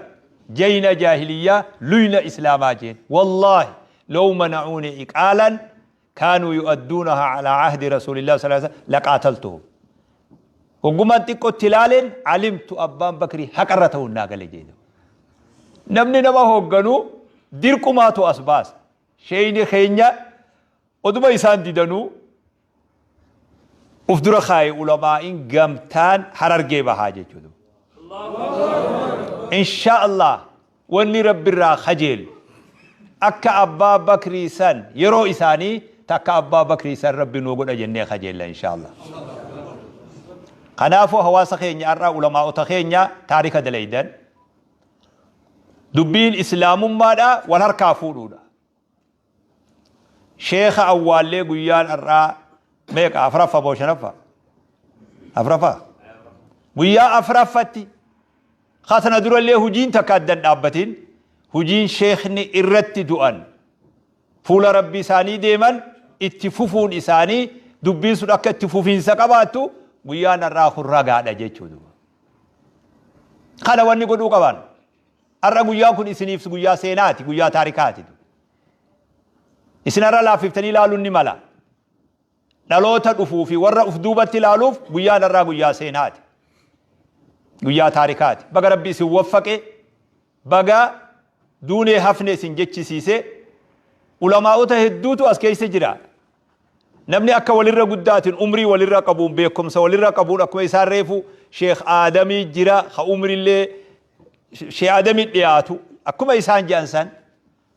jayna jaahiliyyaa luyna islaamaa jeen. Wallaahi law mana'uuni iqaalan kaanuu yu'adduunahaa calaa ahdi rasuulillah sallallahu alaihi wasallam laqaataltuhum. Hoggumaan xiqqootti ilaaleen alimtu Abbaan Bakrii haqarra ta'uun naa gale jeen. Namni nama hoogganu dirqumaatu as baasa. Sheeyni keenya oduma isaan didanuu uf dura kaaye ulamaa'iin gamtaan Harargee bahaa jechuudha. Insha Allah wanni Rabbirraa kajeelu akka Abbaa Bakrii san yeroo isaanii takka Abbaa Bakrii san Rabbi nuu godha jennee kajeella insha Allah. Kanaafuu hawaasa keenya har'aa ulamaa'ota keenya taarika dalaydan dubbiin islaamummaadha wal harkaa fuudhuudha. Sheekha awwaallee guyyaan har'aa meeqa afraffa moo shanaffa? Afraffa? Guyyaa afraffatti kasana durallee hujiin takka addan dhaabbatin hujiin sheekni irratti du'an fuula rabbi isaanii deeman itti fufuun isaanii dubbiin sun akka itti fufiinsa qabaattu guyyaan har'aa kun ragaadha jechuudha. Kana wanni godhuu qaban. Har'a guyyaan kun isiniif guyyaa seenaati, guyyaa taarikaati. Isin har'a laaffiftanii ilaaluun ni mala. Dhaloota dhufuu fi warra uf duubatti ilaaluuf guyyaan har'aa guyyaa seenaati. Guyyaa taarikaati. Baga Rabbi isin waffaqe, baga duunee hafne isin jechisiise, ulamaa'ota hedduutu as keessa jira. Namni akka walirra guddaatiin umrii walirra qabuun beekumsa walirra qabuun akkuma isaan reefu Sheekh Aadamii jira ka umrillee Sheekh Aadamii dhiyaatu akkuma isaan jedhan san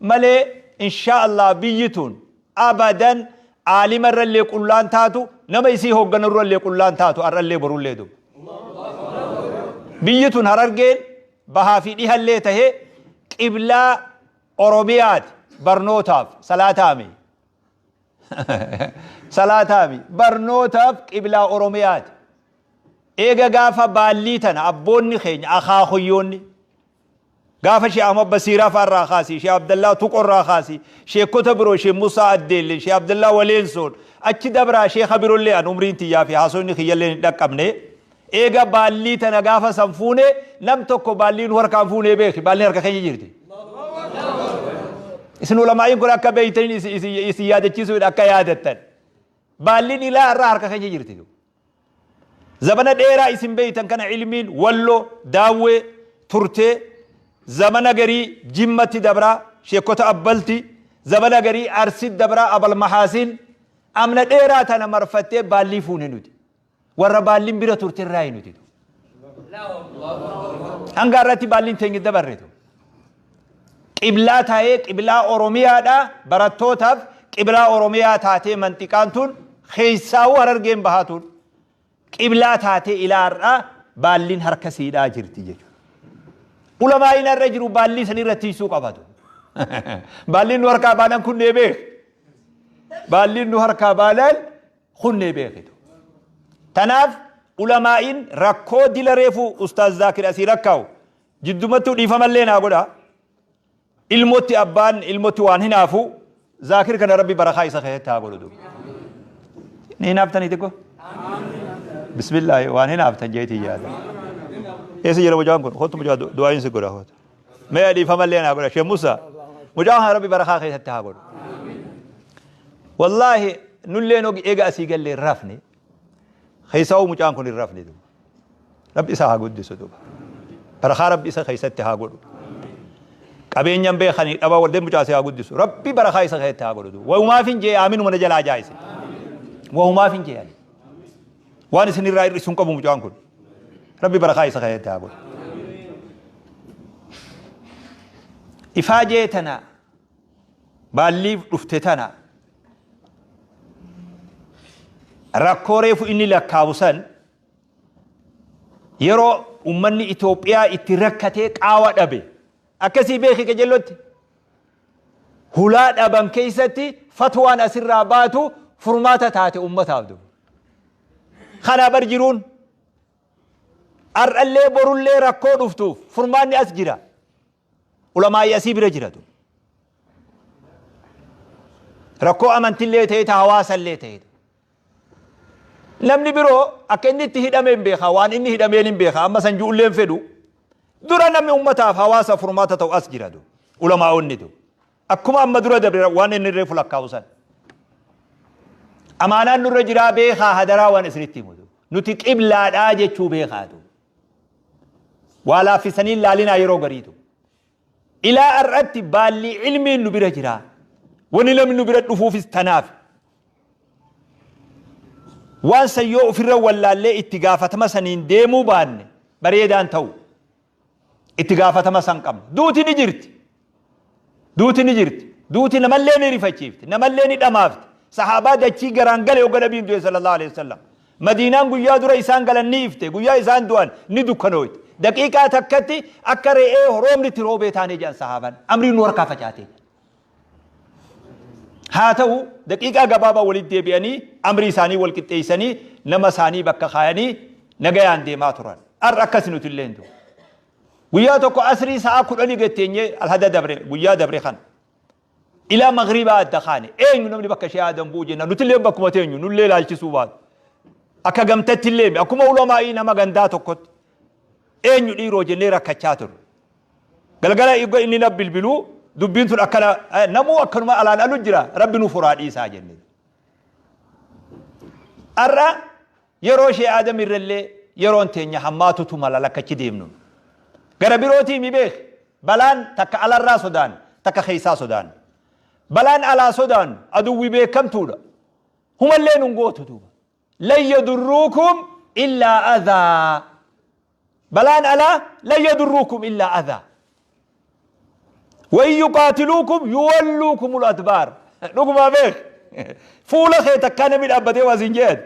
malee inshaa Allah biyyi tun abadan aalima irrallee qullaan taatu nama isii hoogganu irrallee qullaan taatu har'allee borullee duba. Biyyi tun Harargeen bahaa fi dhihallee tahee qiblaa Oromiyaati barnootaaf salaataami. Salaataami barnootaaf qiblaa Oromiyaati. Eega gaafa baallii tana abboonni keenya akaakuyyoonni gaafa Sheekh Ahmad Basiiraa fa'arraa kaasii, Sheekh Abdallaa Tuqorraa kaasii, sheekota biroo Sheekh Musaa Addeellee, Sheekh Abdallaa Waleensoon achi dabraa sheekha birollee an umriin tiyyaa fi haasofni kiyyallee hin dhaqqabne. Eega baallii tana gaafa san fuune nam tokko baallii nu harkaan fuunee beeki baalliin harka keenya jirti. Isin ulamaa'iin kun akka beeytaniin isin yaadachiisuudha akka yaadattan. Baalliin ilaa irraa harka keenya jirti. Zabana dheeraa isin beeytan kana ilmiin Walloo, Daawwee turtee zamana garii Jimmatti dabraa sheekota Abbalti, zamana garii Arsit dabraa Abal Mahaasin amna dheeraa tana marfattee baallii fuune nuti. Warra baalliin bira turte irraa nuti. Hanga irratti baalliin teenya dabarretu. Qiblaa taa'ee qiblaa Oromiyaadha barattootaaf qiblaa Oromiyaa taatee manxiqaan tun keessaawuu Harargeen bahaa tun qiblaa taatee ilaa har'aa baalliin harka siidhaa jirti jechuudha. Ulamaa'iin har'a jiru baallii san irra tiisuu qabatu. Baalliin nu harkaa baanaan kunnee beek. Baalliin nu harkaa baanaan kunnee beekitu. Tanaaf ulamaa'iin rakkoo dila reefu Ustaaz Zaakir asii rakkaa'u Jiddumattuu dhiifamallee naa godha. Ilmotti abbaan ilmotti waan hinaafu Zaakir kana Rabbi barakaa isa keessatti haa godhu. Ni hinaaftanii xiqqoo? Bismillaahi waan hinaaftan jeetii yaada. Eessa jira mucaan kun? Kottu mucaa du'aayin si godha. Mee dhiifamallee naa godha. Sheekh Musa Mucaa kana Rabbi barakaa keessatti haa godhu. Wallaahi nulleen og eega asii galle hin rafne. Keessaa'uu mucaan kun hin rafne duuba. Rabbi isa haa guddisu duuba. Barakaa Rabbi isa keessatti haa godhu. Qabeenyan beekanii dhaba waldeen mucaa haa guddisu. Rabbi barakaa isa keessatti haa godhu duuba. Wahumaaf hin jee aaminuma na jalaa jaayise. Wahumaaf hin jee ani. Waan isin irraa hir'isu hin qabu mucaan kun. Rabbi barakaa isa keessatti haa godhu. Ifaajee tana baalliif dhufte tana rakkoo reefu inni lakkaawu san yeroo ummanni Itoophiyaa itti rakkatee qaawa dhabe akkasii beeki qajeellotti hulaa dhaban keessatti fatwaan asirraa baatu furmaata taate ummataaf duuba. Kana bar jiruun har'allee borullee rakkoo dhuftuuf furmaanni as jira. Ulamaa'ii asii bira jiratu. Rakkoo amantillee ta'e ta hawaasallee ta'e. Namni biroo akka inni itti hidhame hin beeka waan inni hidhameen hin beeka amma san ju'ullee hin fedhu. Dura namni ummataaf hawaasa furmaata ta'u as jira du. Ulamaa'onni du. Akkuma amma dura dabre waan inni reefu lakkaa'u san. Amaanaan nurra jiraa beekaa hadaraa waan isinitti himu. Nuti qiblaadhaa jechuu beekaatu. Waa laaffisanii laalinaa yeroo gariitu. Ilaa har'atti baalli ilmiin nu bira jira. Wani namni nu bira dhufuufis tanaaf. Waan san yoo ofirra wallaallee itti gaafatama saniin deemuu baanne bareedaan ta'u. Itti gaafatama san qabna. Duuti ni jirti. Duuti ni jirti. Duuti namallee ni rifachiifti. Namallee ni dhamaafti. Sahaabaa dachii garaan gale hogga nabiin du'e sallallahu alaihi wasallam. Madiinaan guyyaa dura isaan galan ni ifte. Guyyaa isaan du'an ni dukkanooyte. Daqiiqaa takkatti akka re'ee roobni itti roobee taanee jedhan sahaabaan. Amriin nu harkaa facaatee. Haa ta'u daqiiqaa gabaabaa walitti deebi'anii amrii isaanii wal qixxeessanii nama isaanii bakka kaayanii nagayaan deemaa turan. Har'a akkasi nuti illee hin Guyyaa tokko asrii sa'a kudhanii gad teenyee alhada dabre guyyaa dabre kana. Ilaa magriibaa adda kaane eenyu namni bakka ishee aadan bu'u jenna nutillee bakkuma teenyu nullee ilaalchisuu baatu. Akka gamtatti illee akkuma ulamaa'ii nama gandaa tokkotti eenyu dhiiroo jennee rakkachaa turre. Galgala igga inni na bilbiluu dubbiin tun akkana namuu akkanuma alaan alu jira rabbi nu furaa dhiisaa jenne. Har'a yeroo ishee aadam irrallee yeroon teenya hammaatutu mala lakkachi deemnu. Gara birootii mi beek balaan takka alarraa sodaan takka keessaa sodaan. Balaan alaa sodaannu aduwwi beekamtuudha. Humallee nun gootu duuba. Lan yadurruukum illaa adhaa. Balaan alaa lan yadurruukum illaa adhaa. Wa in yuqaatiluukum yuwalluukumul adbaar. Dhugumaa beek. Fuula kee takkaa namni dhaabbatee waa siin jedhan.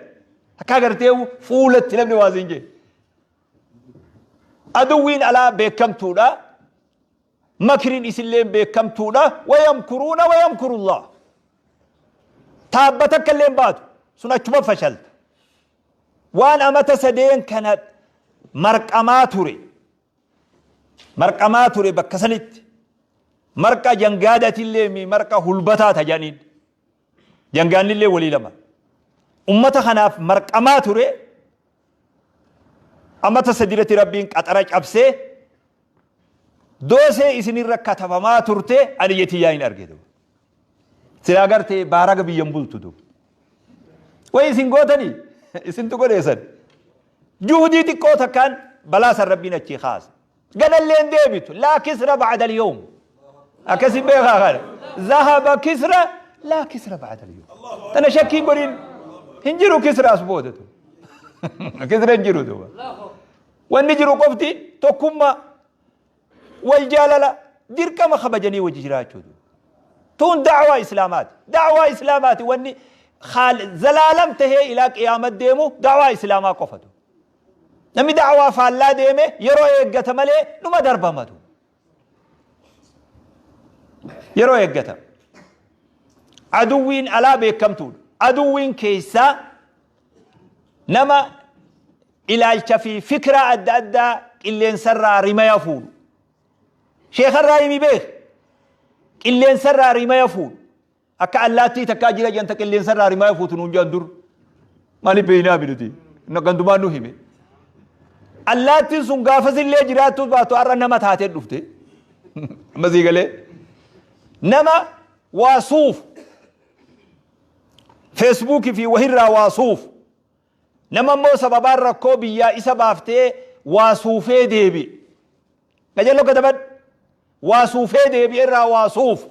Takkaa gartee fuulatti namni waa siin jedhe. Aduwwiin alaa beekamtuudha. Makriin isilleen beekamtuudha. Wayamkuruuna wayamkurullah. Taabba takka illee hin baatu. Sun achuma fashalta. Waan amata sadeen kana marqamaa ture. Marqamaa ture bakka sanitti. Marqa jangaadatillee mi marqa hulbataa tajaniin. Jangaannillee walii lama. Ummata kanaaf marqamaa ture. Amata sadiirratti Rabbiin qaxara cabsee doosee isinirra katabamaa turte ani yetiyyaa hin arge. Silaa gartee baaraga biyyan bultu duuba. Wayi isin gootanii isintu godheessan. Juhudii xiqqoo takkaan balaa san Rabbiin achii kaasa. Ganallee hin deebitu. Laa kisra ba'da al-yawm. Akkasi beekaa kana. Zahaba kisra laa kisra ba'da al-yawm. Tana shakkii godhin hin jiru kisra as booda tu. Kisra hin jiru duuba. Wanni jiru qofti tokkummaa wal jaalala dirqama kabajanii wajji jiraachuu duuba. Tun da'waa islaamaati. Da'waa islaamaati wanni zalaalam tahee ilaa qiyaamat deemu da'waa islaamaa qofatu. Namni da'waa faallaa deeme yeroo eeggata malee numa darbamatu. Yeroo eeggata. Aduwwiin alaa beekamtuudha. Aduwwiin keessaa nama ilaalcha fi fikraa adda addaa qilleensarraa rimaya fuudhu. Sheekarraa himi beek. Qilleensarraa rimaya fuudhu. Akka allaattii takkaa jira jedhan ta qilleensarraa rimaya fuutu nuun jedhan dur. Maaliif beeynaa nuti? Gandumaan nu hime. Allaattiin sun gaafasillee jiraattuu baatu har'a nama taatee dhufte. Amma sii galee. Nama waa suufu, Feesbuukii fi wahirraa waa suufu, nama immoo sababaan rakkoo biyyaa isa baaftee waa suufee deebi'e. Qajeello katabadhu. Waa suufee deebi'e irraa waa suufu.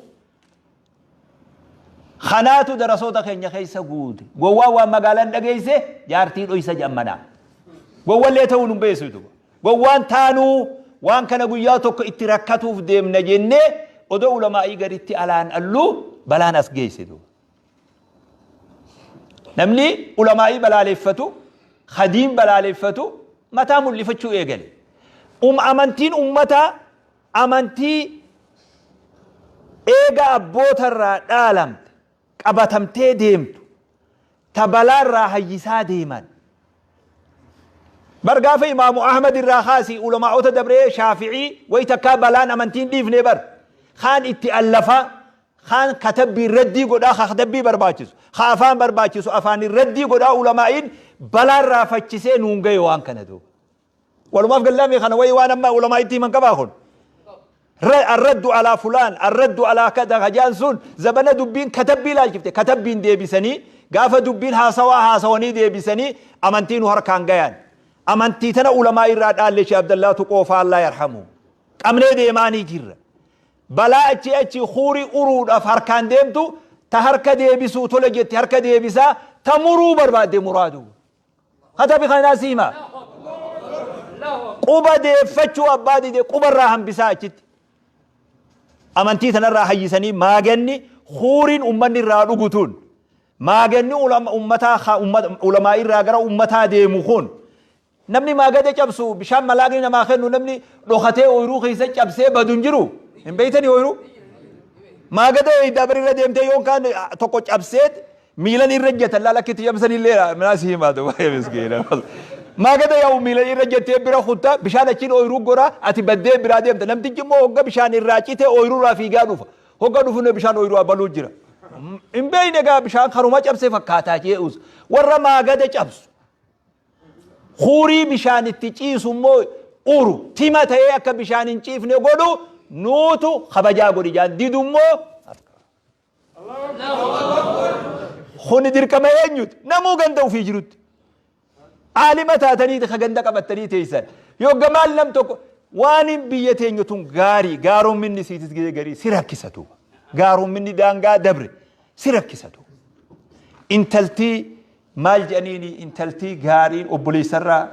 Kanaatu darasoota keenya keessa guute. Gowwaan waan magaalaan dhageesse jaartii dhoysa jedhan manaa. Gowwallee ta'uu nun beessitu. Gowwaan taanuu waan kana guyyaa tokko itti rakkatuuf deemna jennee odoo ulamaa'ii garitti alaan alluu balaan as geesse duuba. Namni ulamaa'ii balaaleffatu, hadiin balaaleffatu mataa mul'ifachuu eegale. Amantiin ummataa amantii eega abboota irraa dhaalamte qabatamtee deemtu ta balaa irraa hayyisaa deeman. Bar gaafa Imaamu Ahmad irraa kaasii ulamaa'ota dabree Shaafi'ii way takkaa balaan amantiin dhiifne bar. Kaan itti allafaa, kaan katabbii raddii godhaa, ka katabbii barbaachisu, ka afaan barbaachisu afaan raddii godhaa ulamaa'iin balaa irraa fachisee nuun gahe waan kana duuba. Walumaaf gallaamii kana wayi waan amma ulamaa itti himan qabaa kun. Arraddu alaa fulaan, arraddu alaa kada hajaan sun zabana dubbiin katabbii ilaalchifte katabbiin deebisanii gaafa dubbiin haasawaa haasawanii deebisanii amantii nu harkaan gayan. Amantii tana ulamaa irraa dhaalle Sheekh Abdallaatu qoofaa Allah yarhamu. Qabnee deemaanii jirra. Balaa achii achi kuurii uruudhaaf harkaan deemtu ta harka deebisuu tole jetti harka deebisaa ta muruu barbaadde muraadu. Katabi kanaa si hima. Quba deeffachuu abbaa dide quba irraa hambisaa achitti. Amantii tanarraa hayyisanii maaganni huuriin ummanni irraa dhugu tun maaganni ummataa ulamaa irraa gara ummataa deemu kun namni maagada cabsu bishaan malaaqni namaa kennu namni dhokatee ooyiruu keessa cabsee badu hin jiru. Hin beeytanii ooyiruu? Maagada eeydaa bari irra deemtee yookaan tokko cabseet Miilan irra ejjatan laal akka itti cabsan illee minaa si himaa ta'u baay'ee miskiina. Maagada yaa'u miilan irra ejjattee bira kutta bishaan achiin ooyiruu gora ati baddee biraa deemta namtichi immoo hogga bishaan irraa cite ooyiruu irraa fiigaa dhufa hogga dhufu bishaan ooyiruu abaluu jira. Hin beekne egaa bishaan karuma cabse fakkaataa jee'us warra maagada cabsu. Huurii bishaan itti ciisu immoo uru tima ta'ee akka bishaan hin ciifne godhu nuutu kabajaa godhi jaan didu immoo Kuni dirqama eenyuti? Namuu ganda ofii jirutti. Aalima taatanii ka ganda qabattanii teessan. Yogga maal nam tokko waan biyya teenya tun gaarii gaaromminni siitis gizee garii si rakkisa duuba. Gaaromminni daangaa dabre si rakkisa duuba. Intaltii maal jedhaniini intaltii gaariin obboleessarraa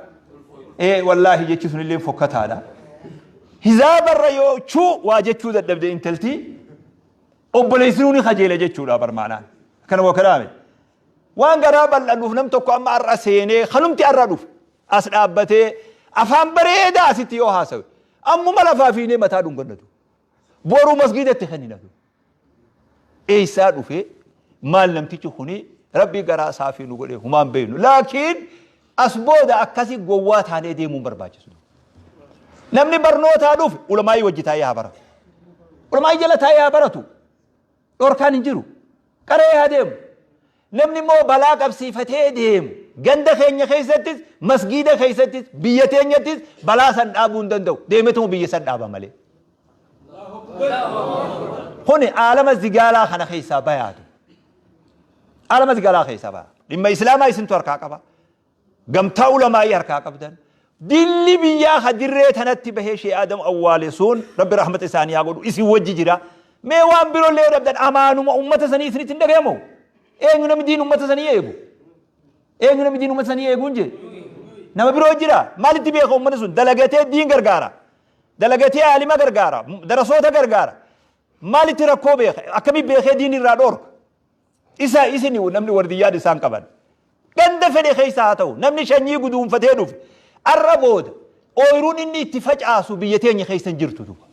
ee wallaahi jechi sun illee fokkataadha. Hizaabarra yoo chuu waa jechuu dadhabde intaltii Obboleessinuu ni kajeela jechuudha bar maanaan. Akkana moo akkana miti. Waan garaa bal'annuuf nam tokko amma har'a seenee kanumti har'a dhufe as dhaabbatee afaan bareedaa asitti yoo haasawe ammuma lafaa fiinee mataa dhungannatu. Boruu masgiidatti kenninatu. Eessaa dhufe maal namtichi kuni rabbii garaa saafii nu godhe humaan beeknu. Laakiin as booda akkasi gowwaa taanee deemuun barbaachisu. Namni barnootaa dhufe ulamaa'ii wajji taa'ee haa baratu. Ulamaa'ii jala taa'ee haa baratu. Dhorkaan hin jiru. Qara'ee haa deemu. Namni immoo balaa qabsiifatee deemu ganda keenya keessattis masgiida keessattis biyya teenyattis balaa san dhaabuu hin danda'u. Deemetuma biyya san dhaaba malee. Kuni aalama zigaalaa kana keessaa bayaatu. Aalama zigaalaa keessaa baya. Dhimma islaamaa isintu harkaa qaba. Gamtaa ulamaa'ii harkaa qabdan. Dilli biyyaa ka dirree tanatti bahee Shee Aadam awwaale sun Rabbi rahmata isaanii haa godhu isin wajji jira. Mee waan birollee yoo dhabdan amaanuma ummata sanii isinitti hin dhagayamu. Eenyu namni diin ummata sanii eegu? Eenyu namni diin ummata sanii eegu hin jee? Nama biroo jira. Maalitti beeka ummanni sun? Dalagatee diin gargaara. Dalagatee aalima gargaara. Darasoota gargaara. Maalitti rakkoo beeka? Akkamii beekee diin irraa dhoorka? Isa isini namni wardiyyaan isaan qaban. Ganda fedhe keessa haa ta'u namni shanyii guduunfatee dhufe arra booda ooyiruun inni itti facaasu biyya teenya keessa hin jirtu duuba.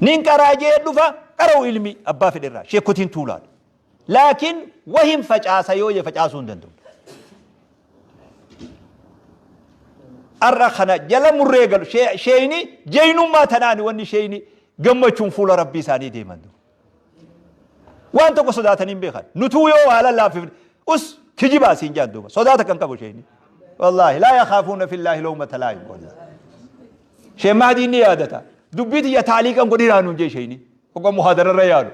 Nin qaraa jee dhufa qara'u ilmi abbaa fedhe irraa sheekotiin tuulaadha. Laakiin wahin facaasa yoo jee facaasuu hin danda'u. Arra kana jala murree galu sheeyni jeynummaa tanaani wanni sheeyni gammachuun fuula rabbii isaanii deeman. Waan tokko sodaatanii hin beekan. Nutuu yoo waa lallaaffifne us kijibaa siin jaan duuba. Sodaata kan qabu sheeyni. Wallaahi laa yakaafuuna fillaahi lawmata laa'im wallahi. Shee Mahdiin ni yaadata. Dubbii tiyya taaliiqan godhinaa nuun jee sheeyni. Hogga muhaadararra yaalu.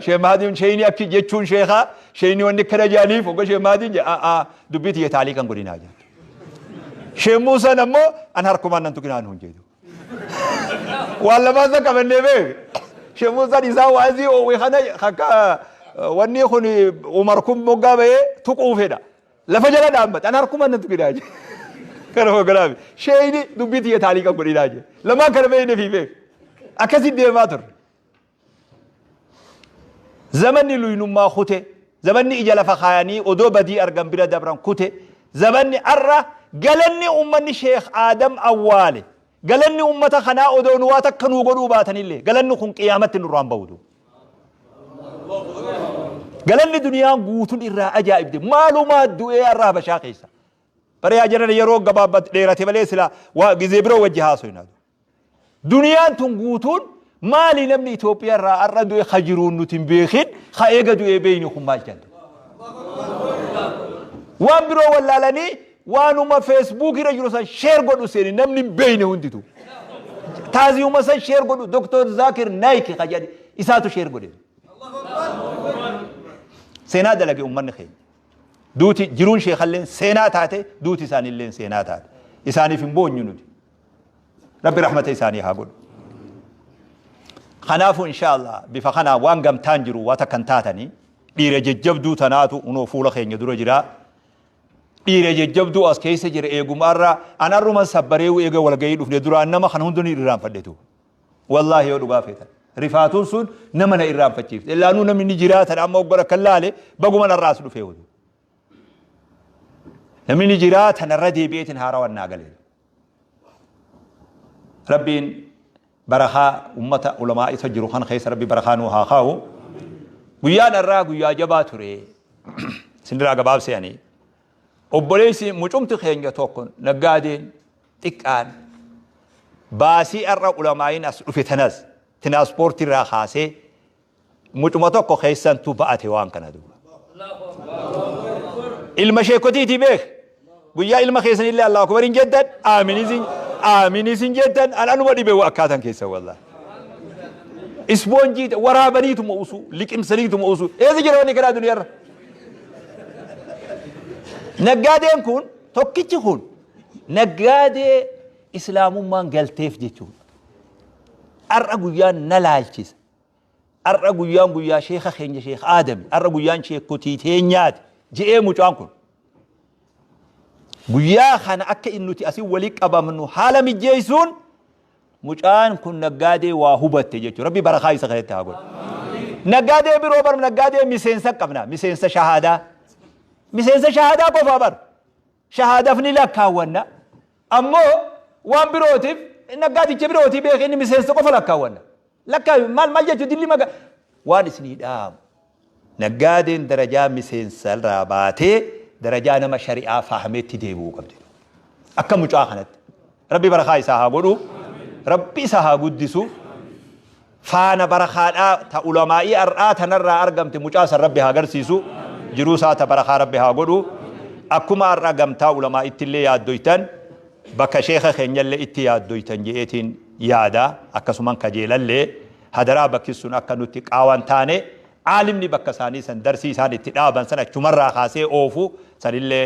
Sheekh Mahadiin sheeyni akki jechuun sheekhaa sheeyni wanni akkana jaaniif hogga Sheekh Mahadiin jedhe a'aa dubbii tiyya taalii kan godhinaa jedhe. Sheekh Muusaan ammoo an harkumaan nan tuqinaa nuun jedhu. Waan lamaan san qabannee beek. Sheekh Muusaan isaa waazii oowwe kana akka wanni kun Umar kun moggaa bahee tuquu fedha. Lafa jala dhaabbate an harkumaan nan tuqinaa jedhe. Kana hogganaa sheeyni dubbii tiyya taalii kan godhinaa jedhe. Lamaan kana beeknee fi beek. Akkasitti deemaa turre. Zamanni luynummaa kute, zamanni ija lafa kaayanii odoo badii argan bira dabran kute, zamanni arra galanni ummanni Sheekh Aadam awwaale, galanni ummata kanaa odoo nu waa takka nuu godhuu baatanillee galanni kun qiyaamatti nurraa hin bahutu. Galanni duniyaan guutun irraa ajaa'ibde maalumaa du'ee arra Habashaa keessa. Bara yaa jarana yeroo gabaabbat dheerate malee silaa waa gizee biroo wajji haasoyna. Duniyaan tun guutuun maali namni Itoophiyaa irraa har'a du'e ka jiruun nuti hin beekin ka eega du'ee beeynu kun maal jedhu. Waan biroo wallaalanii waanuma Facebook irra jiru san share godhu seeni namni hin beeyne hunditu. Taaziyuma san share godhu Dr. Zakir Naik ka jedhe isaatu share godhe. Seenaa dalage ummanni keenya. Duuti jiruun sheekalleen seenaa taate duuti isaaniilleen seenaa taate. Isaaniif hin boonyu nuti. Rabbi rahmata isaanii haa godhu. Kanaafuu inshaallah bifa kanaan waan gamtaan jiru waa takka hin taatanii dhiira jajjabduu tanaatu unoo fuula keenya dura jira. Dhiira jajjabduu as keessa jira eeguma arra an arruman sabbareewu eega walgahii dhufne duraan nama kana hunda ni irraanfadhetu. Wallaahi yoo dhugaa feetan. Rifaatuun sun nama na irraanfachiifte. Illaanuu namni ni jiraatan amma oggora kan laale baguman arra as dhufee hudu. Namni ni jiraatan irra deebi'eetiin haarawan naa galee. Rabbiin barakaa ummata ulamaa isa jiru kan keessa Rabbi barakaa nuu haa kaa'u. Guyyaan irraa guyyaa jabaa ture. Isinirraa gabaabsee ani. Obboleessi mucumti keenya tokko naggaadeen xiqqaan baasii har'a ulamaa'iin as dhufe tanas tinaaspoortii irraa kaasee Mucuma tokko keessantu ba'ate waan kana duuba. Ilma sheekotiiti beek. Guyyaa ilma keessanillee Allahu akbar hin jettan, aamin isin jettan, an anuma dhibe akkaatan keessan wallahi. Ispoonjii waraabaniituma usuu, liqimsaniituma usuu. Eessa jira wanni kanaa duniyaarra? Naggaadeen kun tokkichi kun naggaadee islaamummaan galteef jechuudha. Har'a guyyaan na laalchisa. Har'a guyyaan guyyaa sheekha keenya sheekh Aadami. Har'a guyyaan sheekkotii teenyaati. Je'ee mucaan kun. Guyyaa kana akka inni nuti asii walii qabamnu haala mijjeessuun mucaan kun naggaadee waa hubatte jechuudha. Rabbi barakaa isa keessatti haa godhu. Naggaadee biroo bar naggaadee miseensa qabna. Miseensa shahaadaa. Miseensa shahaadaa qofaa bar. Shahaadaaf ni lakkaawwanna. Ammoo waan birootiif naggaadicha birootii beekee inni miseensa qofa lakkaawwanna. Lakkaawi maal maal jechuu dilli maga waan isinii dhaamu. Naggaadeen darajaa miseensa irraa baatee darajaa nama shari'aa fahameetti deebi'uu qabdi. Akka mucaa kanatti. Rabbi barakaa isaa haa godhu. Rabbi isa haa guddisu. Faana barakaadhaa ta ulamaa'ii har'aa tanarraa argamte mucaa san Rabbi haa garsiisu. Jiruu isaa ta barakaa Rabbi haa godhu. Akkuma har'a gamtaa ulamaa'itti illee yaaddoytan Bakka sheekha keenyallee itti yaaddoytan je'eetiin yaada, akkasuman kajeelallee, hadaraa bakki sun akka nutti qaawa hin taane, aalimni bakka isaanii san darsii isaan itti dhaaban san achumarraa kaasee oofu sanillee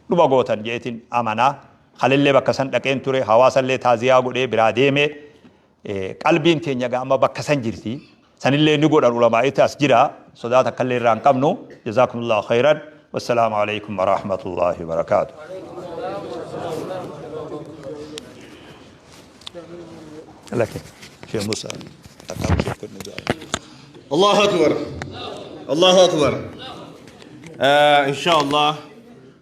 dhuma gootan je'eetiin amana. Kalellee bakka san dhaqeen ture, hawaasallee taaziyaa godhee biraa deeme. Qalbiin teenya egaa amma bakka san jirti. Sanillee ni godhan ulamaa'itti as jira. Sodaa takkallee irraa hin qabnu. Jazaakumullahu khayran. Wassalaamu alaikum warahmatullahi wabarakaatuh. Laki. Sheikh Musa. Allahu Akbar. Allahu Akbar. Insha Allah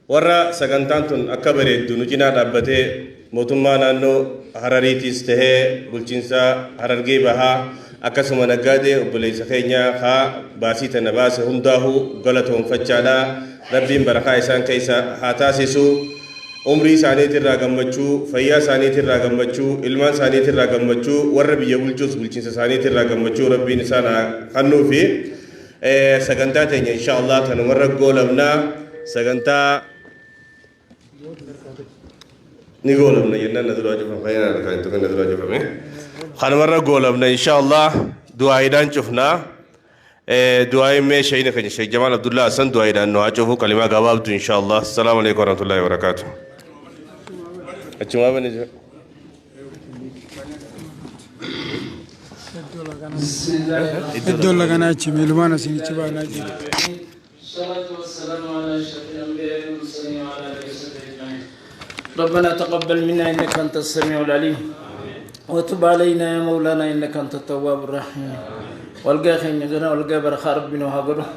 Warra sagantaan tun akka bareeddu nu cinaa dhaabbatee mootummaa naannoo Harariitiis tahee bulchiinsa Harargee Bahaa akkasuma naggaadee obboleessa keenya ka baasii tana baase hundaahuu galatoomfachaadha. Rabbiin barakaa isaan keessa haa taasisu. Umrii isaaniitirraa gammachuu, fayyaa isaaniitirraa gammachuu, ilmaan isaaniitirraa gammachuu, warra biyya bulchuus bulchiinsa isaaniitirraa gammachuu Rabbiin isaan haa kannuufi. Sagantaa teenya insha Allah tanumarra goolabna. Sagantaa ni goolabna jennaan na duraa cufame. Fayyaan harkaa hin tuqin na duraa cufame. Kanumarra goolabna insha Allah. Du'aayiidhaan cufnaa. Du'aayiin mee sheeyni keenya Sheekh Jamaal Abdullaa Hassan du'aayiidhaan nu haa cufu kalimaa gabaabdu insha Allah. Assalaamu alaikum warahmatullahi wabarakaatuh. Achumaa bani jira. Iddoo laganaa achi miilumaan asiin achi baanaa jira. الصلاة والسلام على أشرف الأنبياء والمرسلين وعلى آله وصحبه أجمعين. ربنا تقبل منا إنك أنت السميع العليم وتب علينا يا مولانا إنك أنت التواب الرحيم. والقى خير والقى برخاء ربنا وهاجره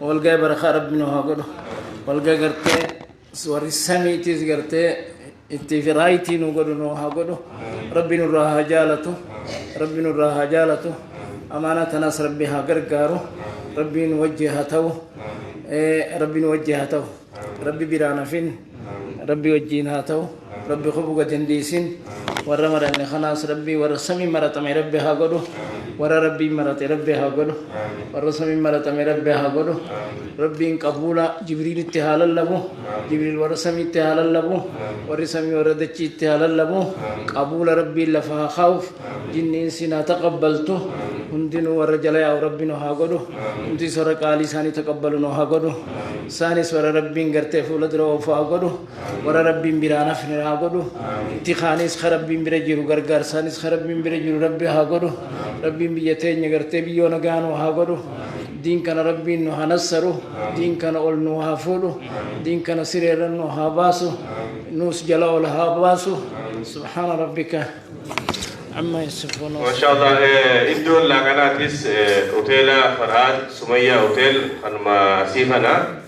والقى برخاء ربنا وهاجره والقى قرتي warri samiitis gartee itti firaayitii nu godhu nu haa godhu. Rabbi nurraa haa jaalatu, rabbi nurraa haa jaalatu. Amaanaa tanaas rabbi haa gargaaru, rabbi nu wajji haa ta'u, rabbi nu wajji haa ta'u, rabbi biraan hafin, rabbi wajjiin haa ta'u, rabbi kubu gad hin dhiisin. Warra maranne kanaas rabbi warra samii maratame rabbi haa godhu, warra rabbiin marate rabbi haa godhu, warra samiin maratame rabbi haa godhu. Rabbiin qabuula Jibriilitti haa lallabu, Jibriil warra samiitti haa lallabu, warri samii warra dachiitti haa lallabu. Qabuula rabbiin lafa haa kaa'uuf, jinniin sin haa taqabbaltu. Hundinuu warra jala yaa'u rabbi nu haa godhu, hundis warra qaalii isaanii taqabbalu nu haa godhu, isaanis warra rabbiin gartee fuula dura oofu haa godhu, warra rabbiin biraan hafne haa godhu. Itti kaanis ka rabbiin bira jiru, gargaarsaanis ka rabbiin bira jiru rabbi haa godhu. Rabbiin biyya teenya gartee biyyoo nagaa nu haa godhu. Diin kana rabbiin nu haa nassaru, diin kana ol nu haa fuudhu, diin kana sireerra nu haa baasu, nuus jala ol haa baasu. Subhaana rabbika amma yasifuun. Mashallah, iddoon laaqanaatis hoteela Farhaan Sumayyaa Hotel kanuma sii kana.